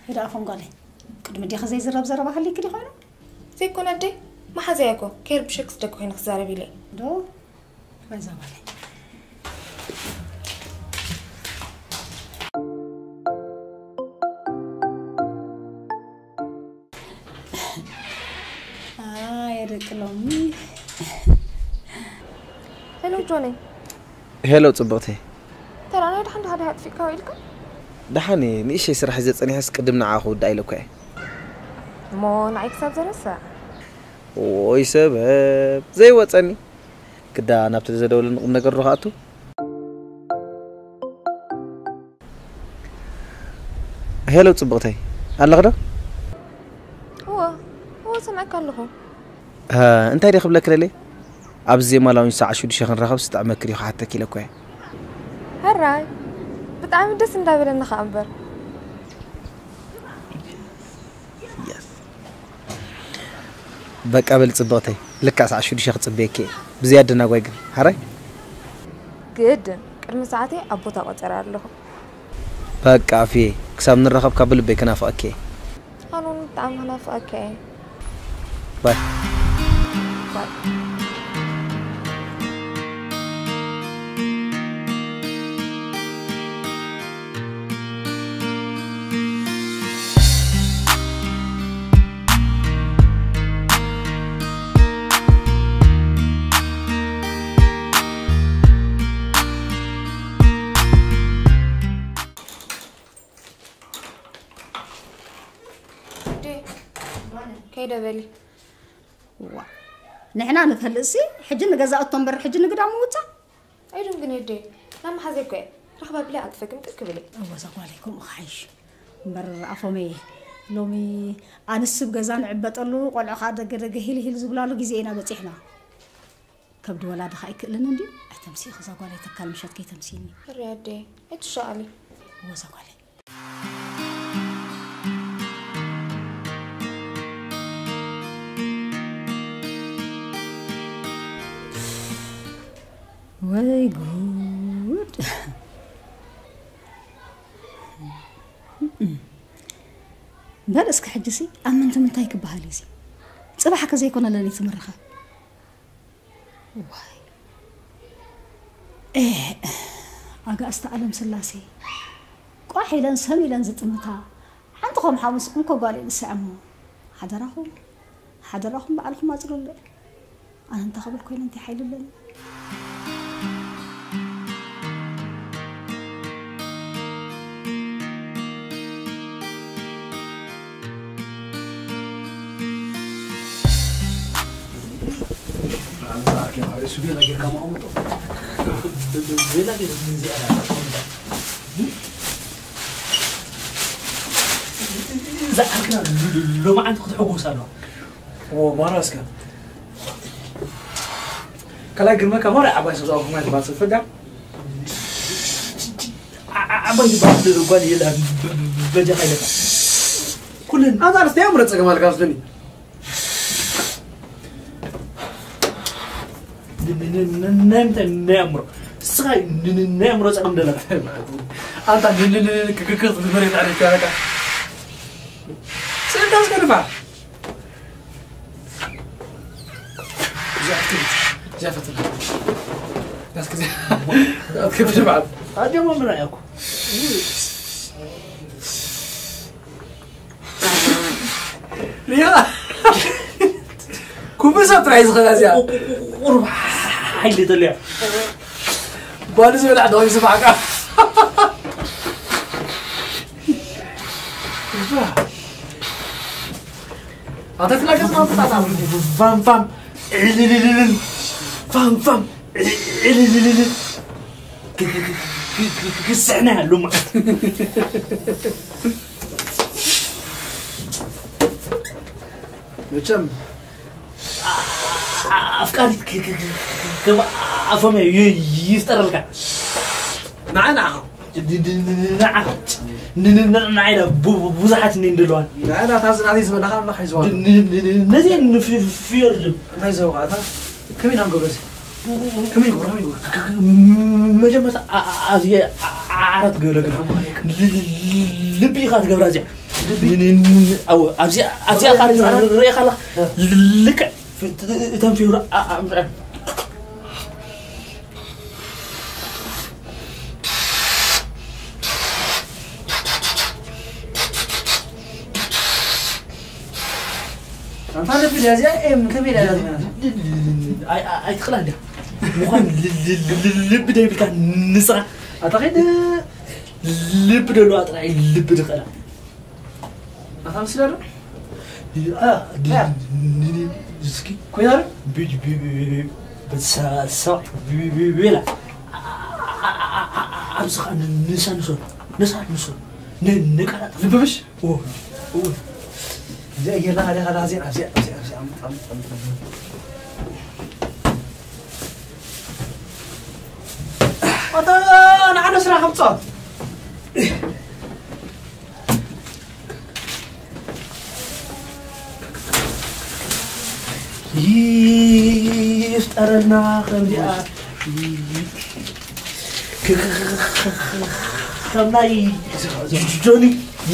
ሄዳ ኣፎም ጓለይ፣ ቅድሚ ዲኺ ዘይዝረብ ዘረባ ሃልይኪ ዲ ኮይኑ? ዘይኮነ ኣደይ፣ መሓዛይ እኮ ከይርብሸክ ስደክ ኮይነ ክዛረብ ኢለ። ዶ? በዛ ጓለይ። ኣየ ደቂ ሎሚ። ሄሎ ጆነይ። ሄሎ ጽብቕተይ። ተራ ናይ ደሓን ደሓን ኣጥፊእካ ኢልካ? ደሓን እየ፣ ንእሽተይ ስራሕ ሒዘ ጸኒሐስ ቅድም ንዓ ክውዳእ ኢለ እኮ እየ። እሞ ንዓይ ክሳብ ዘረሳዕ? ወይ ሰበብ ዘይወጸኒ። ግዳ ናብቲ ዘደወለኒ ቁም ነገር ዶ ክኣቱ? ሄሎ ጽብቕተይ፣ ኣለኺ ዶ? እወ፣ እወ፣ ሰምዐካ ኣለኹ። እ፣ እንታይ ድየ ክብለኪ ደልየ? ኣብዚ ዜማ ላውንጅ ሰዓት ሽዱሽተ ክንራኸብ ዝጥዕመኪ ድዩ ክሓተኪ ኢለ እኮ እየ። ሕራይ፣ ብጣዕሚ ደስ እንዳበለኒ ኸኣ እምበር። በቃ በል ጽብቕተይ፣ ልክዕ ሰዓት ሽዱሽተ ክጽበየኪ እየ። ብዘይ ኣደናጓይ ግን፣ ሕራይ? ግድን ቅድሚ ሰዓተይ ኣብ ቦታ ቆጸረ ኣለኹ። በቃ ኣፍየ፣ ክሳብ ንራኸብ ካብ ልበይ ክናፍቐኪ እየ። ኣነ እውን ብጣዕሚ ክናፍቐካ እየ። ባይ። ባይ። ከይደ በሊ። ዋ፣ ንሕና ንፈልጥሲ ሕጂ ንገዛእቶ እምበር ሕጂ ንግዳም ምውፃእ። ኣይዶም ግን የደይ ናብ መሓዘይ እኮ እየ ረኽባ ብለይ ኣልጥፈ ግን ጥክ ብለይ። እወ፣ እዛ ጓለይ ከምኡ ክሓይሽ እምበር ኣፎመየ። ሎሚ ኣንስብ ገዛ ንዕበጠሉ፣ ቆልዑ ከዓ ደገ ደገ ሂል ሂል ዝብላሉ ግዜ ኢና በፂሕና። ከብዲ ወላዲ ከዓ ኣይክእልን እንድዩ። ኣይተምስኢ እዛ ጓለይ፣ ተካል ምሸት ከይተምስይኒ። ሕሪ ኣደይ ኣይትሻኣሊ። እወ፣ እዛ ጓለይ። ወይ ጉድ። በል እስከ ሕጂሲ ኣብ ምንታይ ምንታይ ክበሃል እዩ እዚ? ጽባሕ ከዘይኮነ ለሊት ምርኻብ። ዋይ። ኤህ፣ ኣጋእዝተ ኣለም ስላሴ ቋሕ ኢለን ሰም ኢለን ዝጥምታ ሓንቲ ከም ሓሙስ እንኮ ጓል ንስዐሞ። ሓደራኹም፣ ሓደራኹም በዓልኹም ኣጽሉለይ። ኣነ እንታይ ክብል ኮይነ እንታይ ሓይሊ ኣለኒ? እዛ ዓርክና ሎማዓንቲ ክትሕጎስ ኣለዋ። ማራ እስከ ካልኣይ ግርመካ ማራ ዓባይ ሰብ ዝኣኹማ ትባል ሰብ ፈዳ ዓባይ ትባል ጓል የላ በጃኻ ኢለካ ኩለን ኣዛ ኣርስተ ያምረ ጸገም ኣልካ ስኒ ናይ ምንታይ ናይ ኣእምሮ እስኻ ናይ ኣእምሮ ጸገም ደለካ ኣንታ ክክክ ዝመሬት ኣሪፍ ያረካ ስእንታ እስከ ድፋ ኩምሳ ጥራይ ዝኸላ እዚኣ ቁሩብ ሓይሊ ተልያ ጓል ዝበልዕ ዶ ይስማዕካ ኣታ ትላገጽ ማምጣታ ፋም ፋም ዕልልልልል ፋም ፋም ዕልልልልል ክስሕና ያሉ ማለት መቸም ኣፍቃሪት ከም ኣፎም ይፍጠረልካ ንዓና ንዓና ብዙሓት እኒ እንደለዋን ንዓና ታዚ ናተይ ዝበላኻ ኣምላኽ ይዘዋ ነዚአን ፍዮርድም እንታይ ዘውቃታ ከመይ ኢና ንገብሮ እዚ ከመይ ይገብሮ ከመይ ይገብሮ መጀመርታ ኣብዚ ዓራት ገብረ ግን ልቢ ኢኻ ትገብራ እዚኣ ኣብዚኣ ቃል ርኢኻ ኣለኻ ልክዕ እተን ፊብሮ ኣንታ ልቢ እዚኣ ኤም ከመይ ኢላ ኣይትኽእላ እንዲያ ምዃን ልቢ ደይብልካ ንስኻ ኣታ ኸይድ ልቢ ደልዋ ጥራይ ልቢ ድኽእላ ኣታ ምስለ ዶ እስኪ ኮይና ዶ ቤላ ኣብዚ ከዓ ንሳ ንሶ ንሳ ንሶ ንቃላጥ ልብብሽ እዚኣ ጌርና ሓደ ሓደ ዜ ኣብዚ ኣብዚ ኣብዚ ኣምጣ ኣምጣ ኣምጣ ኣታ ንዓነ ስራሕ ከምጻ ይፍጠረልና ከምዚኣ ከም ናይ ጆኒ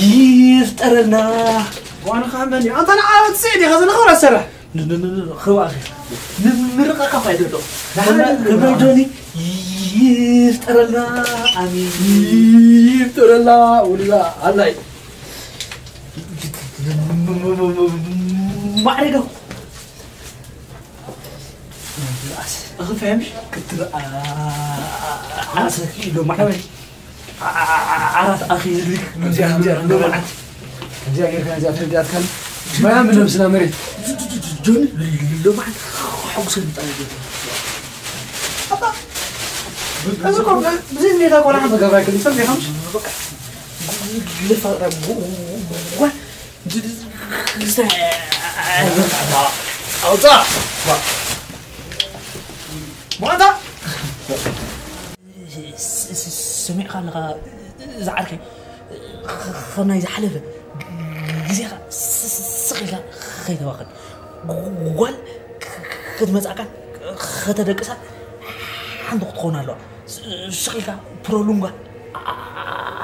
ይፍጠረልና። ዋንኻ መን እዩ? ኣንታ ንዓ ወፅእ ዲኻ ዘለኻ ወላ ሰራሕ? ን-፣ ን-፣ ን-፣ ን-፣ ኸው ኣኺ። ንምርቓ ካብ ኣይደሎ። ንሓደ ከም ናይ ጆኒ ይፍጠረልና። ኣሜን። ይፍጠረልና። ውላ ኣላይ። ማዕረገ። እኽንፈ ምሽ? ክትርኣ ኣሰኪ ሎማዓንቲ። ዓራት ኣኺልክ። ከምዚኣ፣ ከምዚኣ፣ ሎማዓንቲ። ከምዚኣ ጌርካ፣ ነዚኣ ተረዲኣትካኒ። ማያ ምን ነብስና መሬት። ጆኒ፣ ሎማዓንቲ ሓጉሰ ምጣ። ኣባ፣ እዚ እኮ ብዘይ ድሌታ እኮ ንሓንቲ ገባይ ክልተ ዲኻ ምሽ? በቃ፣ ልፋ-፣ ጓል ኣውፃ። ማታ። ስ-፣ ስ-፣ ሰሚዕካ ኣለኻ ዝዓርከይ? ኸ-፣ ኸ-፣ ናይ ዝሓለፈ ግዜኻ ስ-፣ ስ-፣ ስቕ ኢልካ ኸይተባኽን። ጓል ክ-፣ ክ-፣ ክትመጻእካ ከተደቅሳ ሓንቲ ክትኾን ኣለዋ። ስ-፣ ስቕ ኢልካ ፕሮብሉምካ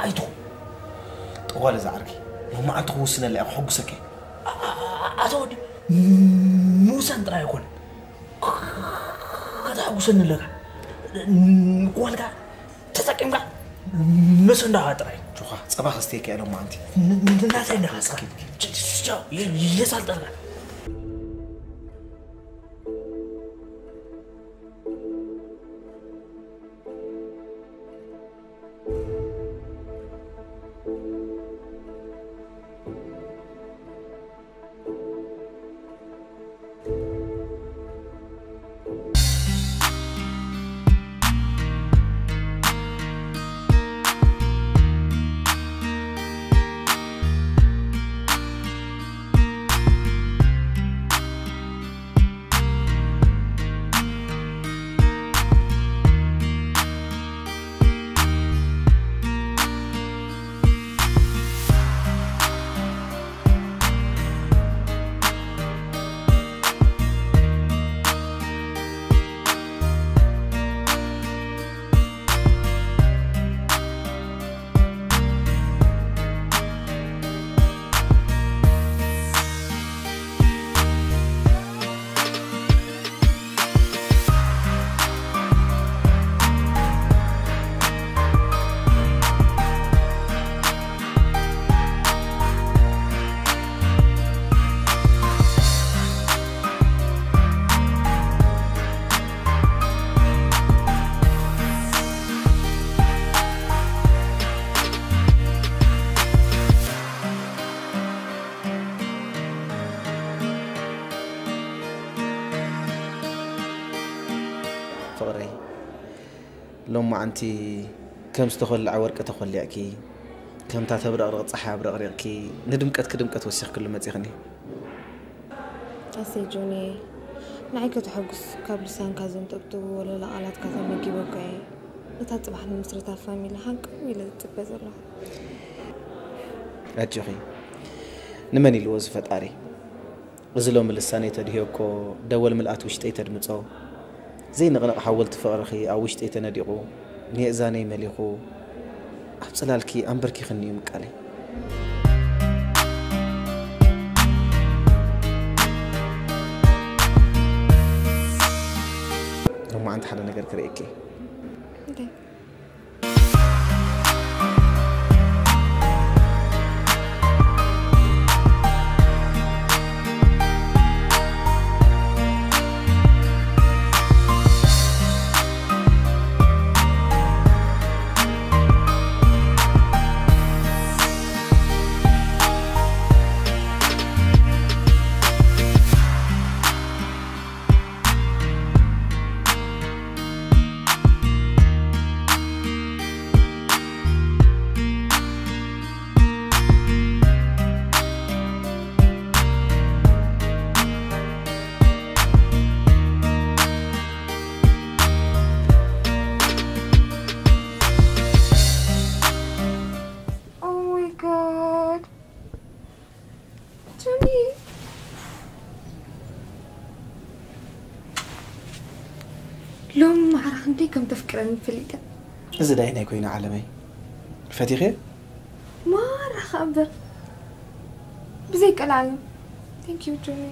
ኣይትኹን። ጠዋለ ዝዓርከይ፣ ሎማዓንቲ ክውስነላ እየ፣ ክሕጉሰካ እየ። ኣ-፣ ኣ-፣ ኣቶ ወዲ፣ ምውሳን ጥራይ ኣይኮነን። ከተሐጉሰኒ ኣለካ። ንጓልካ ተጠቂምካ መሰንዳኻ ጥራይ። ጆኻ፣ ጸባ ከስተየካ እየ ሎማዓንቲ። ን-፣ ን-፣ ናተይ እንዳኻ ጸባ። ኪድ፣ ኪድ። ቻው፣ የ-፣ የሳልጠልካ። ፍቕረይ፣ ሎማዓንቲ ከም ዝተኾልዐ ወርቂ ተኾሊዕኪ፣ ከምታ ተብረቕርቕ ጸሓይ ኣብረቕሪቕኪ፣ ንድምቀትኪ ድምቀት ወሲኽክሉ መጺኽኒ። ኣሰይ ጆኒየ፣ ንዓይ ከተሐጉስ ካብ ልሳንካ ዘንጠብጥቡ ወለላ ቃላትካ ተመጊበ እኮ እየ ነታ ጽባሕ ንምስርታ ፋሚሊ ሃንቀው ኢለ ዝጽበ ዘለኹ። ኣጆኺ፣ ንመን ኢልዎ እዚ ፈጣሪ? እዚ ሎሚ ልሳነይ ተድህዮ እኮ ደወል ምልኣት ውሽጠይ ተድምጾ። ዘይንቕነቕ ሓወልቲ ፍቕርኺ ኣብ ውሽጠይ ተነዲቑ፣ ንየእዛነይ መሊኹ፣ ኣብ ጽላልኪ ኣንበርኪኽኒ እዩ ምቃለይ። ሎማዓንቲ ሓደ ነገር ክርእየኪ። እንታይ? Oh my God. ጆኒ፣ ሎም ማዕረ ክንደይ ከም ተፍቅረኒ ፈሊጠ። እዚ ዳይ ናይ ኮይኑ ዓለመይ ፈቲኸ ማራ ከእምበር ብዘይ ቀላሉ thank you Johnny።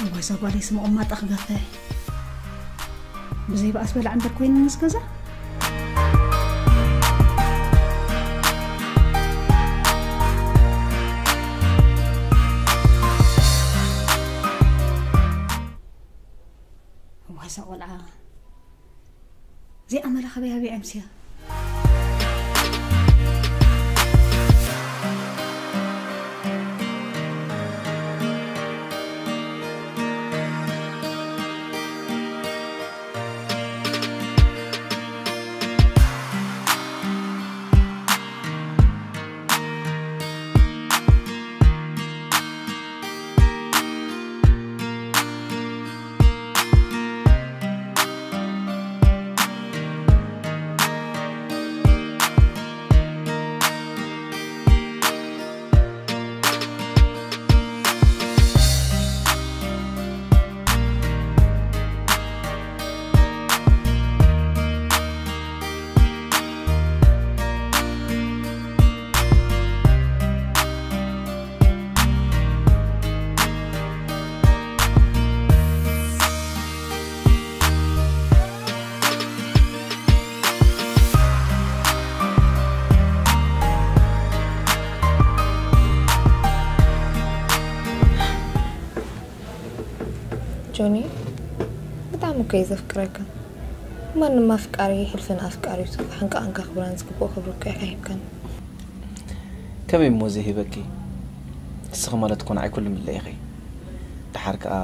እዋይ እዛ ጓለይ ስመ ቆማጣ ክገፈ ብዘይ በኣስ በላዕ እምበር ኮይነንስ ገዛ። እዋይ እዛ ቆልዓ እዚኣ መላኸብያ ኣበይ ኣምስያ። ጆኒ ብጣዕሚ እኮ እየ ዘፍቅረካ። ማንም ኣፍቃሪ ሕልፊ ንኣፍቃሪቱ ክሕንቃቕን ከኽብራን ዝግብኦ ክብሪ እኮ ኢኻ ሂብካኒ። ከመይ እሞ ዘይህበኪ? እስኺ ማለት እኮ ንዓይ ኩሉ ምለ ኢኺ። ደሓር ከኣ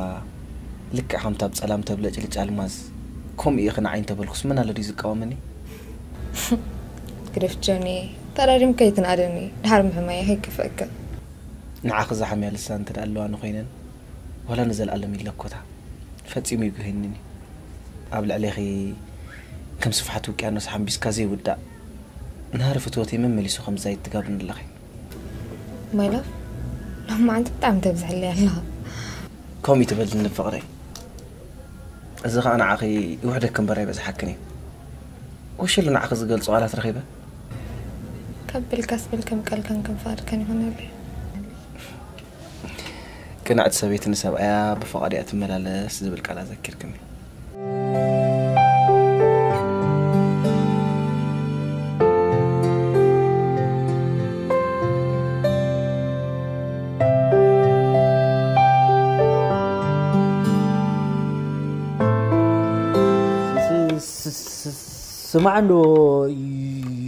ልክዕ ከምታ ኣብ ጸላም ተብለጭልጭ ኣልማዝ ከምኡ ኢኺ ንዓይ እንተበልኩስ መን ኣሎ ድዩ ዝቃወመኒ? ግደፍ ጆኒ፣ ተራሪምካ ኣይትንኣደኒ። ደሓር ምሕማይ ከይከፍአካ። ንዓኺ ዝሓምያ ልሳን እንተ ደኣ ኣለዋኒ ኮይነን ዋላ ንዘለኣለም ይለኮታ። ፈጺሙ ይጉህየንን እዩ። ኣብ ልዕሌኺ ከም ስፍሓት ውቅያኖስ ሓምቢስካ ዘይውዳእ ናህሪ ፍትወተይ መመሊሱ ከም ዝዛይድ ትገብርኒ ኣለኺ። My love ሎማዓንቲ ብጣዕሚ ተብዝሐለይ ኣለኻ። ከምኡ ትበልኒ ፍቕረይ። እዚ ኸኣ ንዓኺ ይውሕደኪ እምበር ኣይበዝሓክን እዩ። ወሽሉ ንዓኺ ዝገልጾ ቃላት ረኺበ። ካብ በልካስ በል ከም ቃልካን ከም ፍቓድካን ይኹነለይ። ቅንዕቲ ሰበይቲ ንሰብኣያ ብፍቓድ እያ ትመላለስ ዝብል ቃል ኣዘኪርክኒ። ስማዕ እንዶ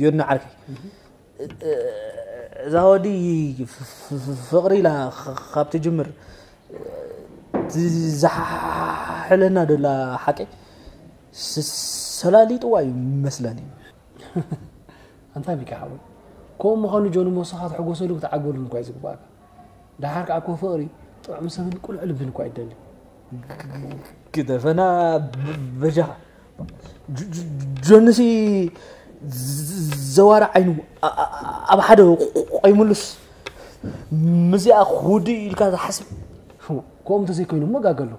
ዮኒ ዓርከይ፣ እዛ ወዲ ፍቕሪ ኢላ ካብ ትጅምር ዝሓሕለና ደላ ሓቂ ሰላሊጥዋ እዩ መስለኒ። ኣንታ ሚኪ ሓወይ፣ ከምኡ ምዃኑ ጆኒ ሞሳኻ ትሕጎሰሉ ክትዓግበሉን እኳ እዩ ዝግባእካ። ደሓር ከኣ እኮ ፍቕሪ ጥዑም ሰብን ቅሉዕ ልብን እኳ ይደሊ። ግደፈና በጃኻ። ጆንሲ ዘዋር ዓይኑ ኣብ ሓደ ቆይሙሉስ ምስዚኣ ክውድእ ኢልካ ዝሓስብ። ከምኡ እንተዘይኮይኑ እሞ ጋገሎ።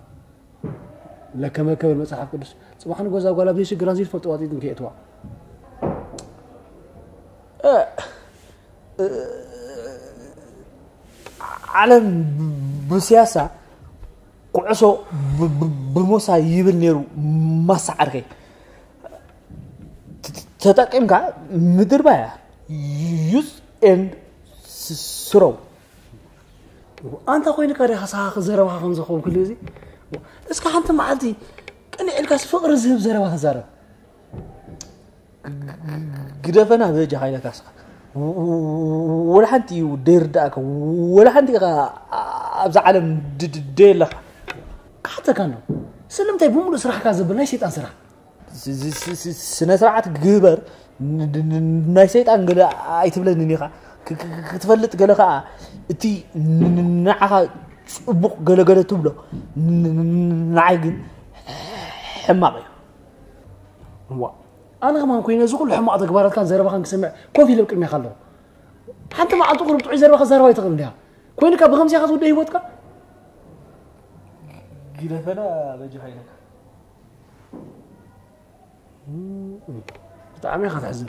ለከመ ክብል መጽሓፍ ቅዱስ ጽባሕ ንጎዛ ጓል ኣብ ዘይሽግር ኣዝዩ ዝፈልጦ ዋጢጥ እንከየእትዋ። ዓለም ብስያሳ ኩዕሶ ብሞሳ ይብል ነይሩ። ማሳ ዓርከይ ተጠቂምካ ምድርባያ use and throw። ኣንታ ኮይንካ ዲኻ ሳኻ ዘረባኻ ከም ዝኸውን ኩሉ ግዜ? እስካ ሓንቲ መዓልቲ ቅንዕ ኢልካስ ፍቕሪ ዝህብ ዘረባ ተዛረብ። ግደፈና በጃኻ ኢለካ እስኻ። ወላ ሓንቲ እዩ ደይርዳእካ፣ ወላ ሓንቲ ኢኻ ኣብዛ ዓለም ድ- ድ- ደየለኻ። ክሓተካ ኣሎ። ስለምንታይ ብምሉእ ስራሕካ ዘብል ናይ ሰይጣን ስራሕ? ስ- ስ- ስ- ስ- ስነ ስርዓት ግበር። ን- ን- ን- ናይ ሰይጣን ገለ ኣይትብለንን ኢኻ። ክ- ክ- ክ- ክትፈልጥ ገለ ከዓ እቲ ን- ን- ንዓኻ ፅቡቕ ገለገለ ትብሎ ን- ን- ን- ንዓይ ግን ሕማቕ እዩ። እዋ ኣነ ከማን ኮይነ እዚ ኩሉ ሕማቕ ተግባራትካን ዘረባኻን ክሰምዕ ኮፍ ኢለ ኣብ ቅድሜኻ ኣለኹ። ሓንቲ መዓልቲ ቁሩብ ጥዑይ ዘረባ ክዛረብ ኣይትኽእልን ዲኻ? ኮይንካ ብኸምዚኻ ትውደ ህይወትካ? ግደፈና በጃኻ ኢለካ። ብጣዕሚ ኢኻ ተሕዝን።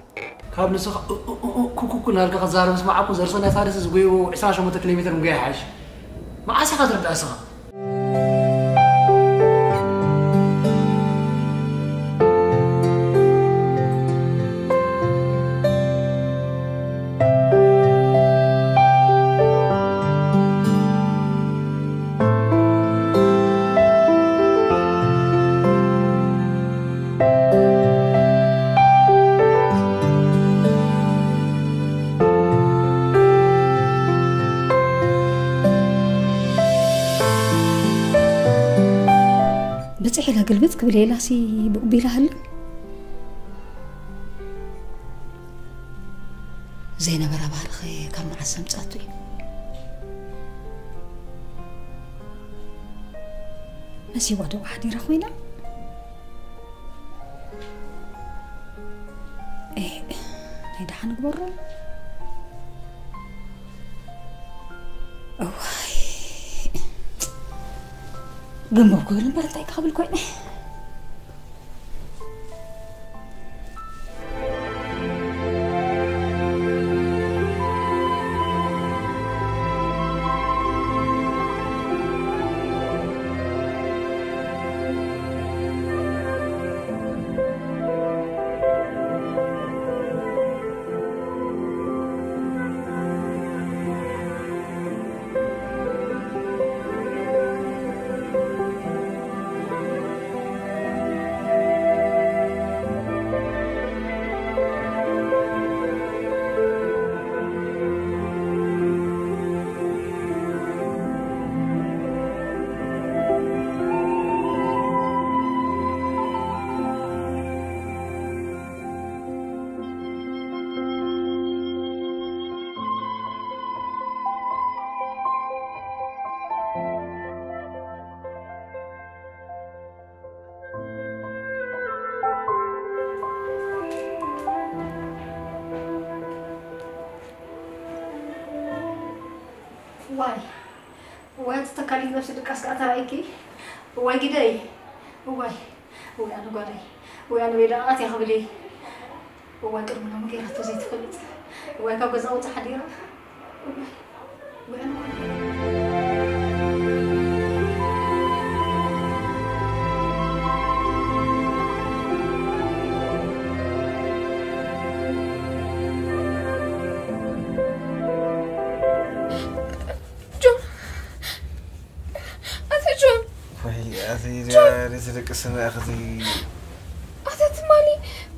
ካብ ንስኻ እ- እ- እ- እ- ኩኩኩ እናልካ ክዛረብ ስማዓኩ ዘርሶ ናይ ታደሰ ዝጎይዎ ዕስራን ሸሞንተን ኪሎ ሜትር ምጉያ ይሓይሽ። መዓስ ኢኻ ትርዳእ እስኻ? ብፅሕ ኢላ ግልብጥ ክብል ኢላሲ ብቑቢላ ሃሉ። ዘይነበረ ባህርኸ ካብ መዓስ ኣምጻቱ እዩ? መሲዋ ዶ ሓዲራ ኮይና? ኤ፣ ናይ ደሓን ግበሮ። እዋይ፣ ግንቦብ ክብል እምበር እንታይ ክብል ኮይነ? ዋይ ዋይ፣ ኣቲ ተካሊት ነብሲ ድቃስ ከኣ ተራእይኪ። ዋይ ግደይ። ዋይ ወይ ኣነ ጓለይ። ወይ ኣነ ቤዳ ኣትያ ክብል እየ። እዋይ ቅድሚ ሎሚ ገይራቶ ዘይትፈልጥ። እዋይ ካብ ገዛ ውፅእ ሓዲራ። እዋይ፣ እዋይ ኣነ ጓል። ጆን፣ ኣተ ጆን። ወይ ኣቲ ዲያ ንትደቅስና ኣኽቲ ኣተ ትማሊ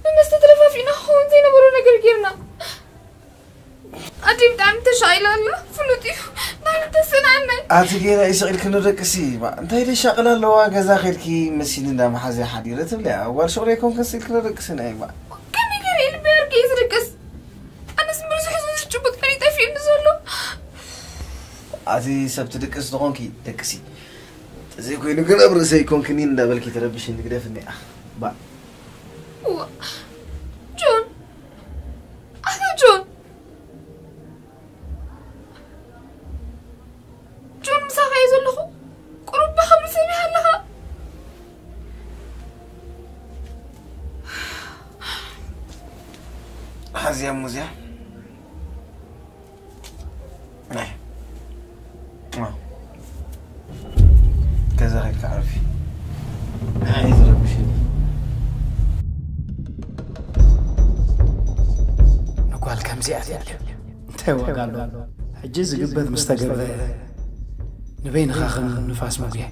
ብመስተ ተደፋፊእና ክኸውን ዘይነበሮ ነገር ጌርና። ኣደይ ብጣዕሚ ተሻቒላ ኣላ፣ ፍሉጥ እዩ። ናብኡ ተሰናዕናይ። ኣቲ ጌና ይስቕ ኢልክኒ ደቅሲ፣ ባ፣ እንታይ ደሻቕላ ኣለዋ፣ ገዛ ኸድኪ መሲኒ እንዳ መሓዘ ሓዲረ ትብለያ፣ ጓል ሸቑለ ኣይኮንክን ስኢልክኒ ደቅሲ ናይ፣ ባ። ከመይ ገይረ ልቢ ኣርኪ እዩ ዝድቅስ? ኣነስ ብርዙሕ ዝጭቡጥ እዩ ጠፊኡኒ ዘሎ። ኣቲ ሰብ ትድቅስ ዝኾንኪ ደቅሲ። ተዘይኮይኑ ግን ኣብ ርእሰይ ኮንክኒ እንዳበልኪ ተረብሽኒ ግደፍኒ። ባ። እዋ፣ ጆን፣ ኣታ ጆን። ጆን፣ ምሳኻ እየ ዘለኹ። ቁሩብ ባህ ብል ሰብ ኢኻ ኣለኻ። ሓዝያ ሙዝያ። ናይ። ዋ። ገዛ ኸድካ ዓርፊ። ኣይ፣ ትረብሽኒ። ንጓል ከምዚኣ የለን። እንታይ ዋጋ ኣለዎ? ሕጂ ዝግበር ምስ ተገብረ፣ ንበይንኻ ከም ንፋስ መጉየ።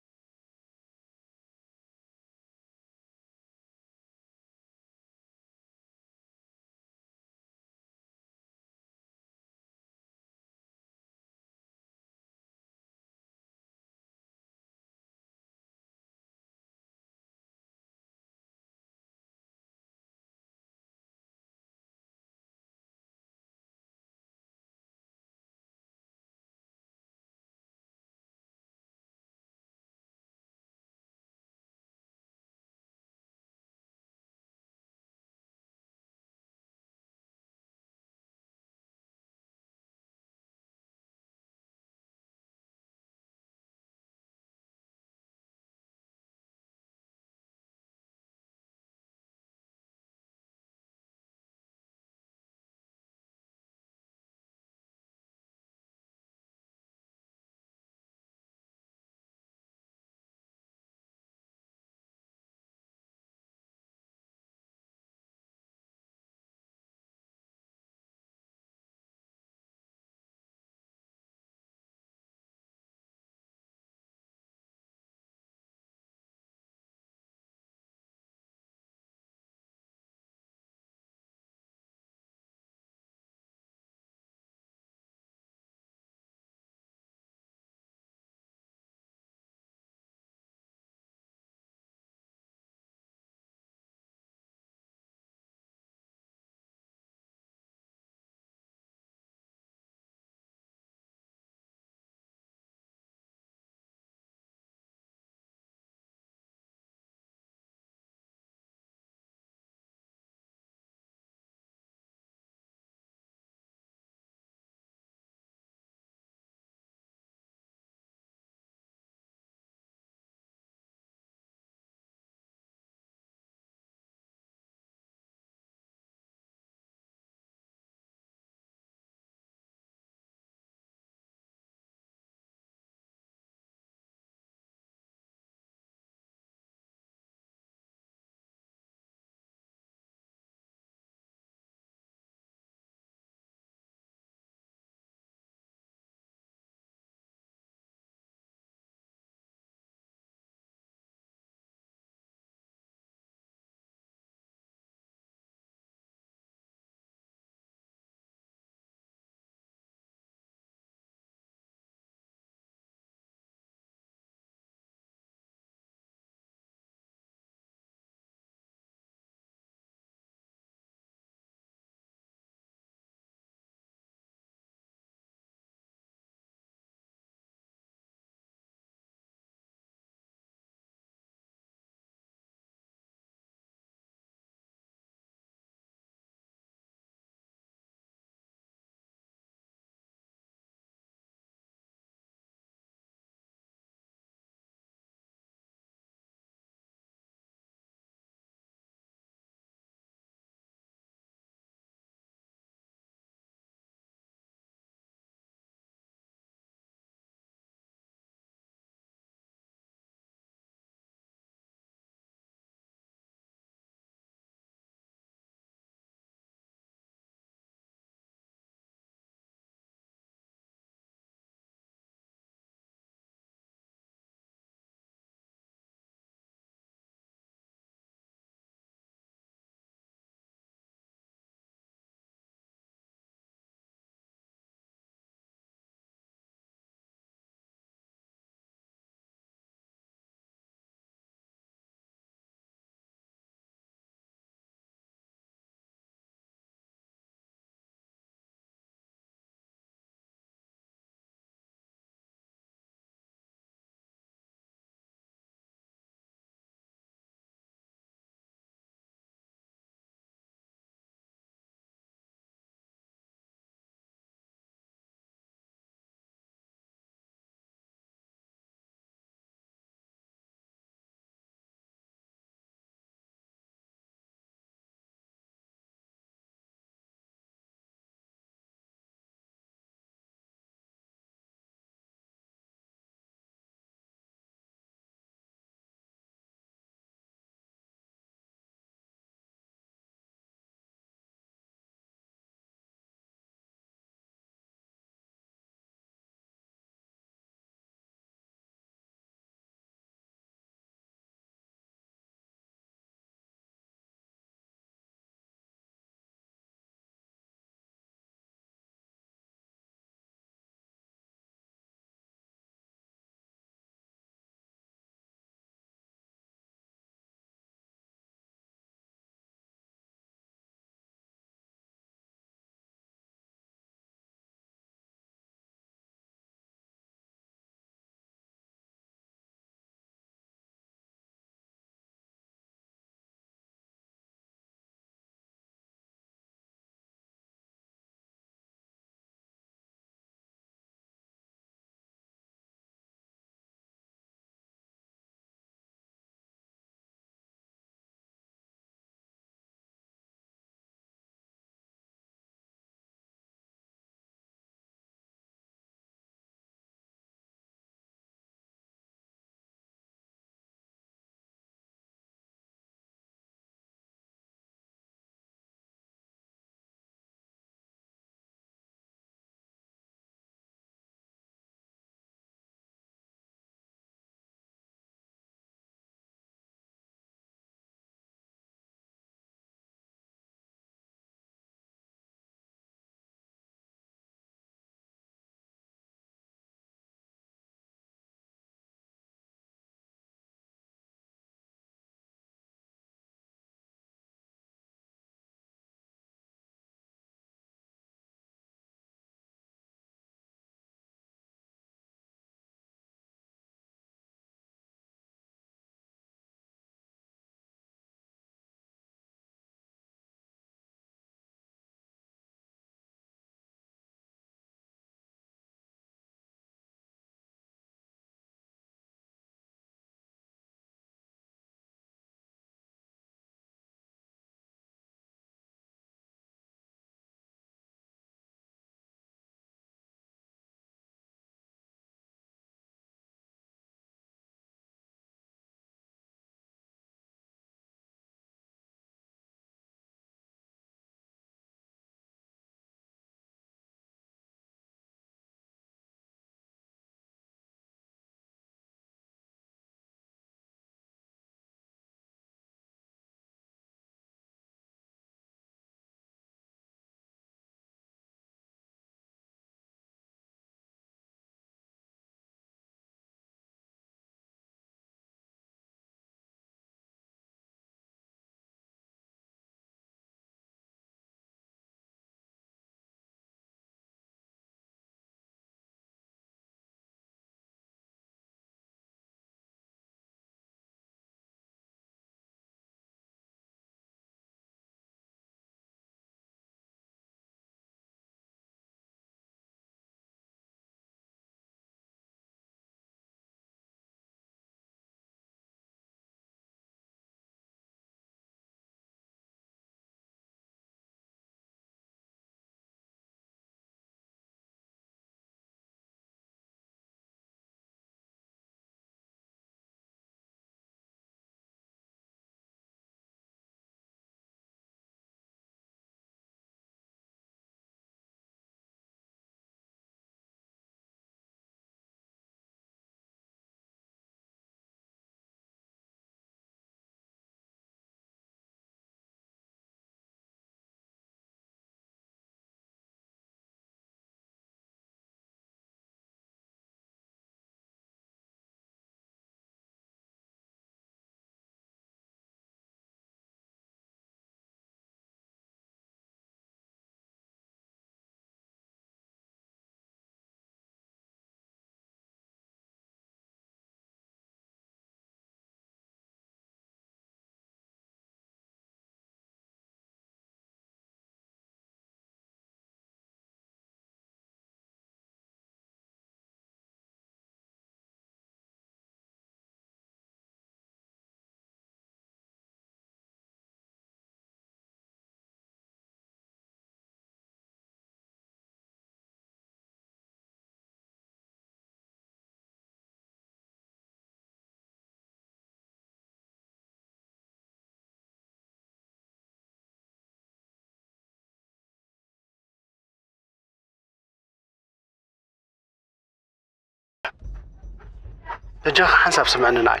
በጃኻ ሓንሳብ ስምዕኒ ንዓይ።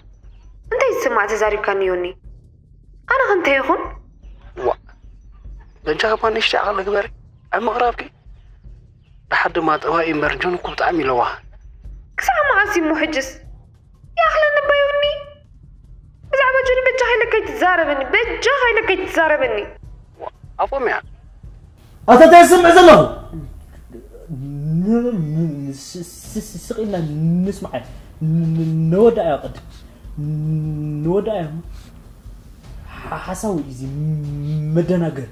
እንታይ ዝስማዕ ተዛሪብካኒ ዮኒ? ኣነ ከ እንታይ ይኹን? ዋ፣ በጃኻ እባ ንእሽተይ ዓቕሊ ግበሪ። ኣብ ምቕራብኪ ደሓር ድማ ጠባይ እምበር ጆን እኮ ብጣዕሚ ለዋህ። ክሳዕ መዓስ እሞ ሕጅስ? ይኣኽለኒ እባ ዮኒ። ብዛዕባ ጆን በጃኻ ኢለካ ኣይትዛረበኒ፣ በጃኻ ኢለካ ኣይትዛረበኒ። ዋ፣ ኣፎምያ። ኣታ እንታይ ዝስምዕ ዘለኹ? ን- ን- ስ- ስ- ስ- ስቕ ኢልና ንስማዕ። ን- ን- ንወዳእያ ቅድም። ንወዳእያ። ሓ- ሓሳዊ እዩ እዚ መደናገር።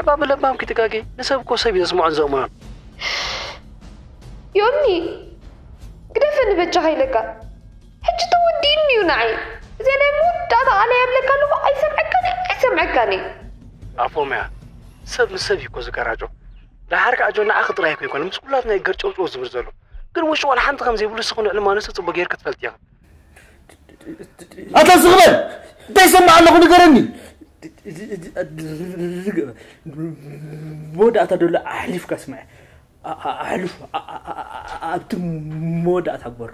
ዕባ ብለባም ክትጋጌ ንሰብ እኮ ሰብ እዩ ዘስምዖን ዘእምኖን። ዮኒ፣ ግደፈኒ በጃኻ ኢለካ። ሕጂ ተወዲእኒ እዩ ንዓይ። እዚኣ ናይ መወዳእታ ቃለይ ኣብለካ ኣለኹ፣ ኣይሰምዐካን እየ፣ ኣይሰምዐካን እየ። ኣፎምያ፣ ሰብ ምስ ሰብ እዩ እኮ ዝገራጮ። ደሓር ከዓ ጆን ንዓኺ ጥራይ እኮ ኣይኮነ፣ ምስ ኩላትና እዩ ገርጨውጨው ዝብል ዘሎ። ግን ውሽጡ ዋላ ሓንቲ ከም ዘይብሉ ንስኺ ንዕልማኖ ሰብ ጽቡቕ ጌርኪ ትፈልጢ ኢኺ። ኣታ ስቕ በል! እንታይ ይሰምዕ ኣለኹ ንገረኒ። መወዳእታ ደሎ ኣሕሊፍካ ስምዐ። ኣሕልፉ። ኣብቲ መወዳእታ ግበሮ።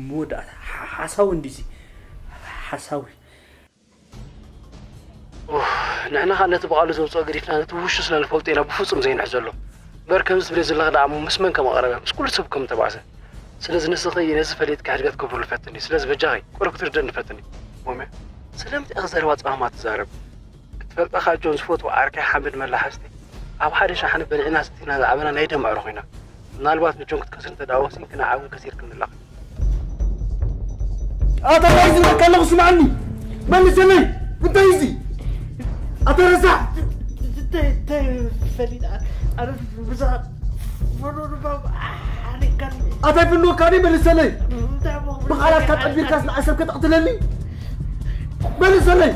መወዳእታ ሓሳዊ እንዲዚ ሓሳዊ። ንሕና ከዓ ነቲ ብቓሉ ዘውፅኦ ገዲፍና ነቲ ውሽጡ ስለ ንፈልጦ ኢና ብፍፁም ዘይንሕዘሉ። እምበር ከምዚ ትብለዮ ዘለኺ ደኣ እሞ ምስ መን ከም ኣቕረበ ምስ ኩሉ ሰብ ከም ተባእሰ። ስለዚ ንስኺ ነዚ ፈሊጥኪ ሕድገት ክብርሉ ፈትኒ። ስለዚ በጃኺ ቁሩብ ክትርድእኒ ፈትኒ። ሞሜ፣ ስለምንታይ ኢኺ ዘረባ ፃማማ ትዛረብ? ክትፈልጣ ከዓ ጆን ዝፈትዎ ዓርከይ ሓምድ መላሓስቲ ኣብ ሓደ ሸሓኒ በሊዕና ሰቲና ዝዓበና ናይ ደም ኣዕሩኽ ኢና። ምናልባት ንጆን ክትከስሪ እንተ ደኣ ወሲንኪ ንዓ እውን ከሲርክኒ ኣለኺ። ኣታ እንታይ ዝብለካ ኣለኹ ስምዓኒ። መልሰለይ። እንታይ እዚ? ኣታ ረሳሕ። ፈሊጣ ኣረ ብዛ ፈኖ ድማ ሓሪካኒ ኣታ ይፍንወካ ደ መልሰለይ። ብቓላትካ ጠቢርካስ ንዓ ሰብ ከተቕትለኒ? መልሰለይ።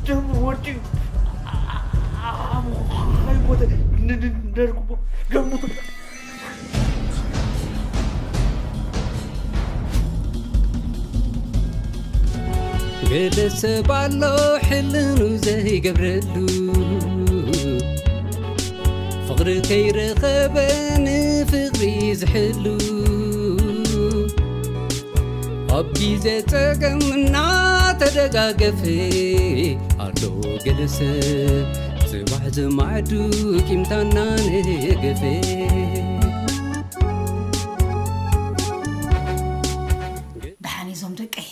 ደም ወዲኡ ኣብ ኸይሞተ ነርኩሞ ደሙ ገለ ሰብ ኣሎ ሕልኑ ዘይገብረሉ ፍቕሪ ከይረኸበ ንፍቕሪ ዝሕሉ ኣብ ግዜ ጸገም እናተደጋገፈ ኣሎ ገለ ሰብ ጽባሕ ዝማዕዱ ቂምታና ነገፈ ደሓን እዞም ደቀይ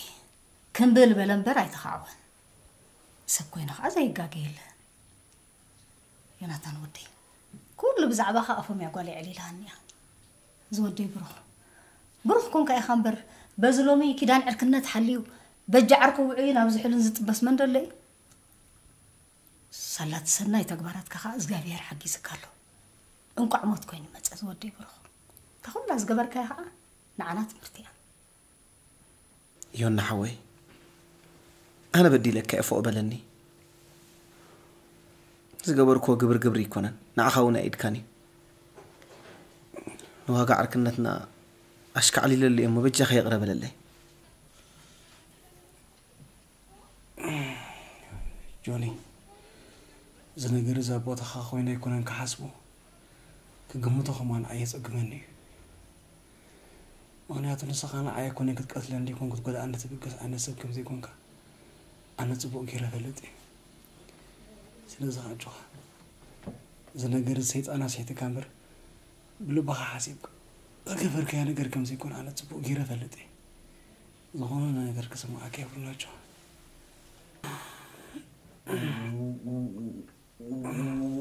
ክምብል በለ እምበር ኣይተኻዕወን። ሰብ ኮይኑ ከዓ ዘይጋገ የለ። ዮናታን ወደይ፣ ኩሉ ብዛዕባኻ ኣፎምያ ጓል የዕሊላሃኒ እያ። እዚ ወደይ ብሩኽ፣ ብሩኽ ኮንካ ኢኻ እምበር፣ በዚ ሎሚ ኪዳን ዕርክነት ሓልዩ፣ በጃ ዓርኩ ውዑይን ኣብ ዝሑልን ዝጥበስ መን ደሎ እዩ? ሳላ እቲ ሰናይ ተግባራትካ ኸዓ እግዚኣብሔር ሓጊዝካ ኣሎ። እንቋዕ ሞት ኮይኑ መጸ እዚ ወደይ ብሩኽ። እታ ኩላ ዝገበርካያ ኸዓ ንዓና ትምህርቲ እያ። ዮና ሓወይ፣ ኣነ በዲለካ እየ፣ ፎእ በለኒ። ዝገበርክዎ ግብር ግብሪ ኣይኮነን፣ ንዓኻ እውን ኣይእድካን እዩ። ንዋጋ ዕርክነትና ኣሽካዕሊለሉ እየ እሞ በጃኻ ይቕረ በለለይ። ጆኒ፣ እዚ ነገር እዚ ኣብ ቦታኻ ኮይነ ኣይኮነን ክሓስቦ፣ ክግምቶ ከማን ኣየጸግመኒ እዩ። ምኽንያቱ ንስኻ ንዓይ ኣይኮነን ክትቀትለኒ ዘይኮን ክትጎድኣኒ ትብገስ ዓይነት ሰብ ከም ዘይኮንካ ኣነ ጽቡቕ ገይረ እፈልጥ እየ። ስለዚ ኸዓ ኣጆኻ፣ እዚ ነገር እዚ ሰይጣን ኣስሒትካ እምበር ብልብኻ ሓሲብካ ዝገበርካዮ ነገር ከም ዘይኮነ ኣነ ጽቡቕ ገይረ እፈልጥ እየ። ዝኾነ ነገር ክስምዓካ የብሉን ኣጆኻ።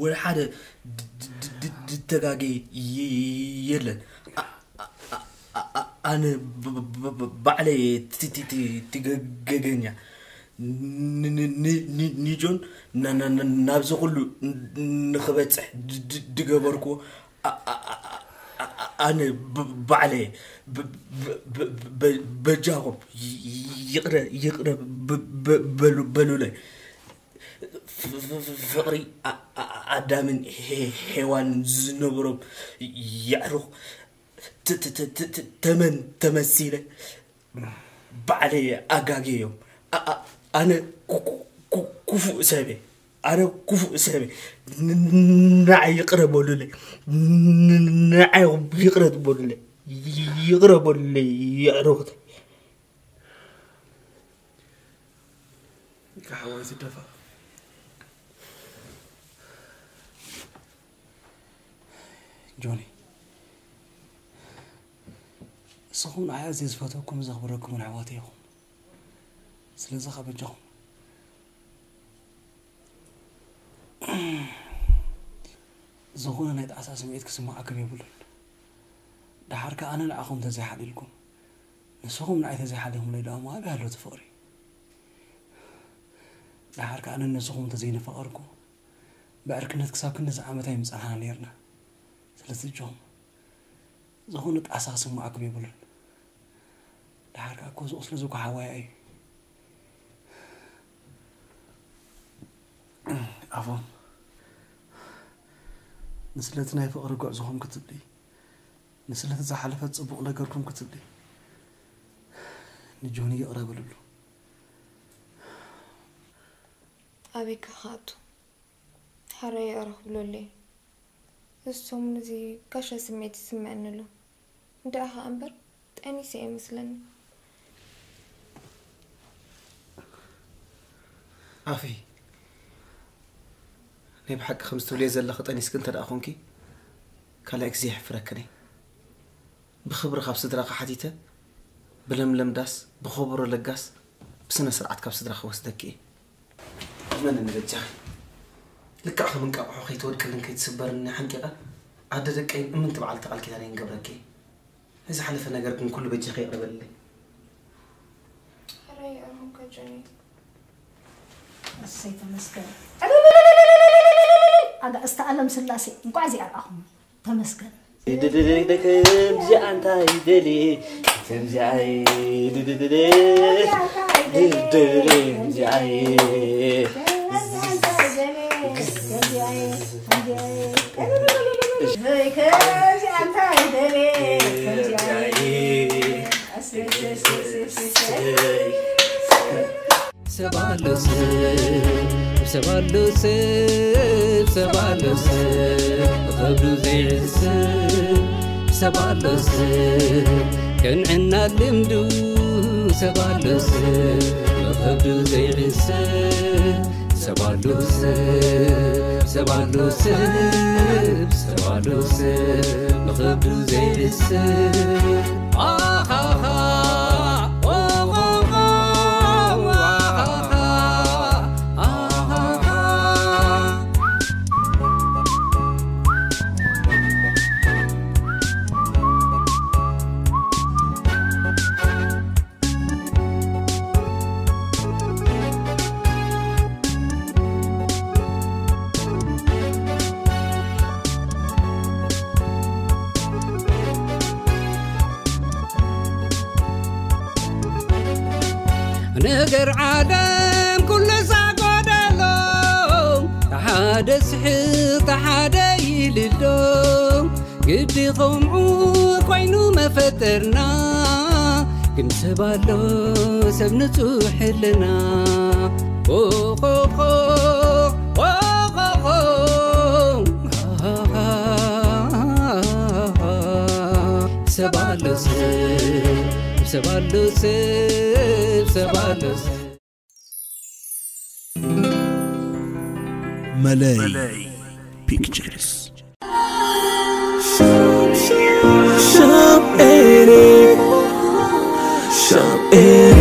ወላ ሓደ ድተጋገየ የለን። ኣነ ባዕለይ ትገገኛ ንጆን ናብዚ ኩሉ ንክበፅሕ ድገበርኩዎ ኣነ ባዕለይ። በጃኹም ይቕረ ይቕረ በሉለይ። ፍቕሪ ኣዳምን ሄዋን ዝነበሮም የዕሩኽ ተመን ተመሲለ ባዕለይ ኣጋግየዮም። ኣነ ክፉእ ሰብ እየ። ኣነ ክፉእ ሰብ እየ። ን- ን- ንዓይ ይቕረ በሉለይ። ን- ንዓይ ይቕረ በሉለይ። ይቕረ በሉለይ፣ የዕሩኽተይ። ከሓወይ ዝደፋ። ጆኒ፣ ንስኹም ንዓይ ኣዝየ ዝፈትወኩምን ዘኽብረኩምን ኣሕዋተይ ኢኹም። ስለዚ ከኣ በጃኹም ዝኾነ ናይ ጣዕሳ ስምዒት ክስምዓኩም የብሉን። ደሓር ከኣ ኣነ ንዓኹም እንተዘይሓልየልኩም፣ ንስኹም ንዓይ እንተዘይሓሊኹምለይ ደኣ እሞ ኣበይ ኣሎ እቲ ፍቕሪ? ደሓር ከኣ ኣነን ንስኹም እንተዘይነፋቐርኩ፣ ብዕርክነት ክሳብ ክንድዚ ዓመት ኣይምጸናሕና ነይርና። ስለዚ ኣጆኹም፣ ዝኾነ ጣዕሳ ክስምዓኩም የብሉን። ደሓር ከኣ እኮ እዚ ቁስሊ እዚ እኮ ሓዋያ እዩ። ኣፎም፣ ንስለቲ ናይ ፍቕሪ ጉዕዞኹም ክትብሊ፣ ንስለቲ ዝሓለፈ ጽቡቕ ነገርኩም ክትብሊ፣ ንጆኒ ይቕረ በልሉ። ኣበይ ከ ክኣቱ? ሓራይ ይቕረ ክብለሉ እየ። እዚ ሰሙን እዚ ጋሻ ስምዒት ይስምዐኒ ኣሎ። እንድዒ ከኣ እምበር ጠኒሰ እየ መስለኒ። ኣፈይ፣ ናይ ብሓቂ ከምዚ ትብልዮ ዘለኺ ጠኒስኪ እንተ ደኣ ኾንኪ፣ ካልኣይ ግዜ የሕፍረክን እየ። ብኽብሪ ካብ ስድራኺ ሓቲተ፣ ብለምለም ዳስ፣ ብኸበሮ ለጋስ፣ ብስነ ስርዓት ካብ ስድራኺ ወስደኪ እየ። እመንኒ በጃኺ። ልክዕ ከም እንቃቕሖ ከይትወድቅልን ከይትስበርኒ ሓንቂቐ፣ ኣደ ደቀይ እምንቲ በዓልቲ ቃል ኪዳነይ ንገብረኪ። ንዝሓለፈ ነገር ግን ኩሉ በጃኺ ይቕረ በልለይ። ሕራይ ይቕረኹም ከጆኒ። እሰይ ተመስገን። ኣጋእዝተ ኣለም ስላሴ እንቋዕ እዚኣ ረኣኹም። ተመስገን። ድድድድ ከምዚኣ እንታይ ደልየ፣ ከምዚኣ እየ። ድድድድ ድድድድ ከምዚኣ እየ። ሰብ ኣሎ ሰብ፣ ሰብ ኣሎ ሰብ፣ ሰብ ኣሎ ሰብ፣ ብኸብዱ ዘይዕስብ ሰብ ኣሎ ሰብ፣ ቅንዕና ልምዱ ሰብ ኣሎ ሰብ፣ ብኸብዱ ዘይዕስብ ሰብ ኣሎ ሰብ፣ ሰብ ኣሎ ሰብ፣ ሰብ ኣሎ ሰብ፣ ብኸብዱ ዘይዕስብ። ኣሃሃ፣ ኦሆሆ፣ ኣሃሃ፣ ኣሃሃ። ነገር ዓለም ኩሉ ሳጎደሎ፣ ተሓደ ስሕቕ ተሓደ ይልሎ። ግዲ ከምኡ ኮይኑ መፈጠርና፣ ግን ሰብ ኣሎ ሰብ ንጹሕ ሕልና። ኦኾኾ፣ ኦኾኾ፣ ሰብ ኣሎ ሰብ፣ ሰብ ኣሎ ሰብ፣ ሰብ ኣሎ ሰብ። መለይ ፒክቸርስ። ሻም ኤሪ፣ ሻም ኤሪ።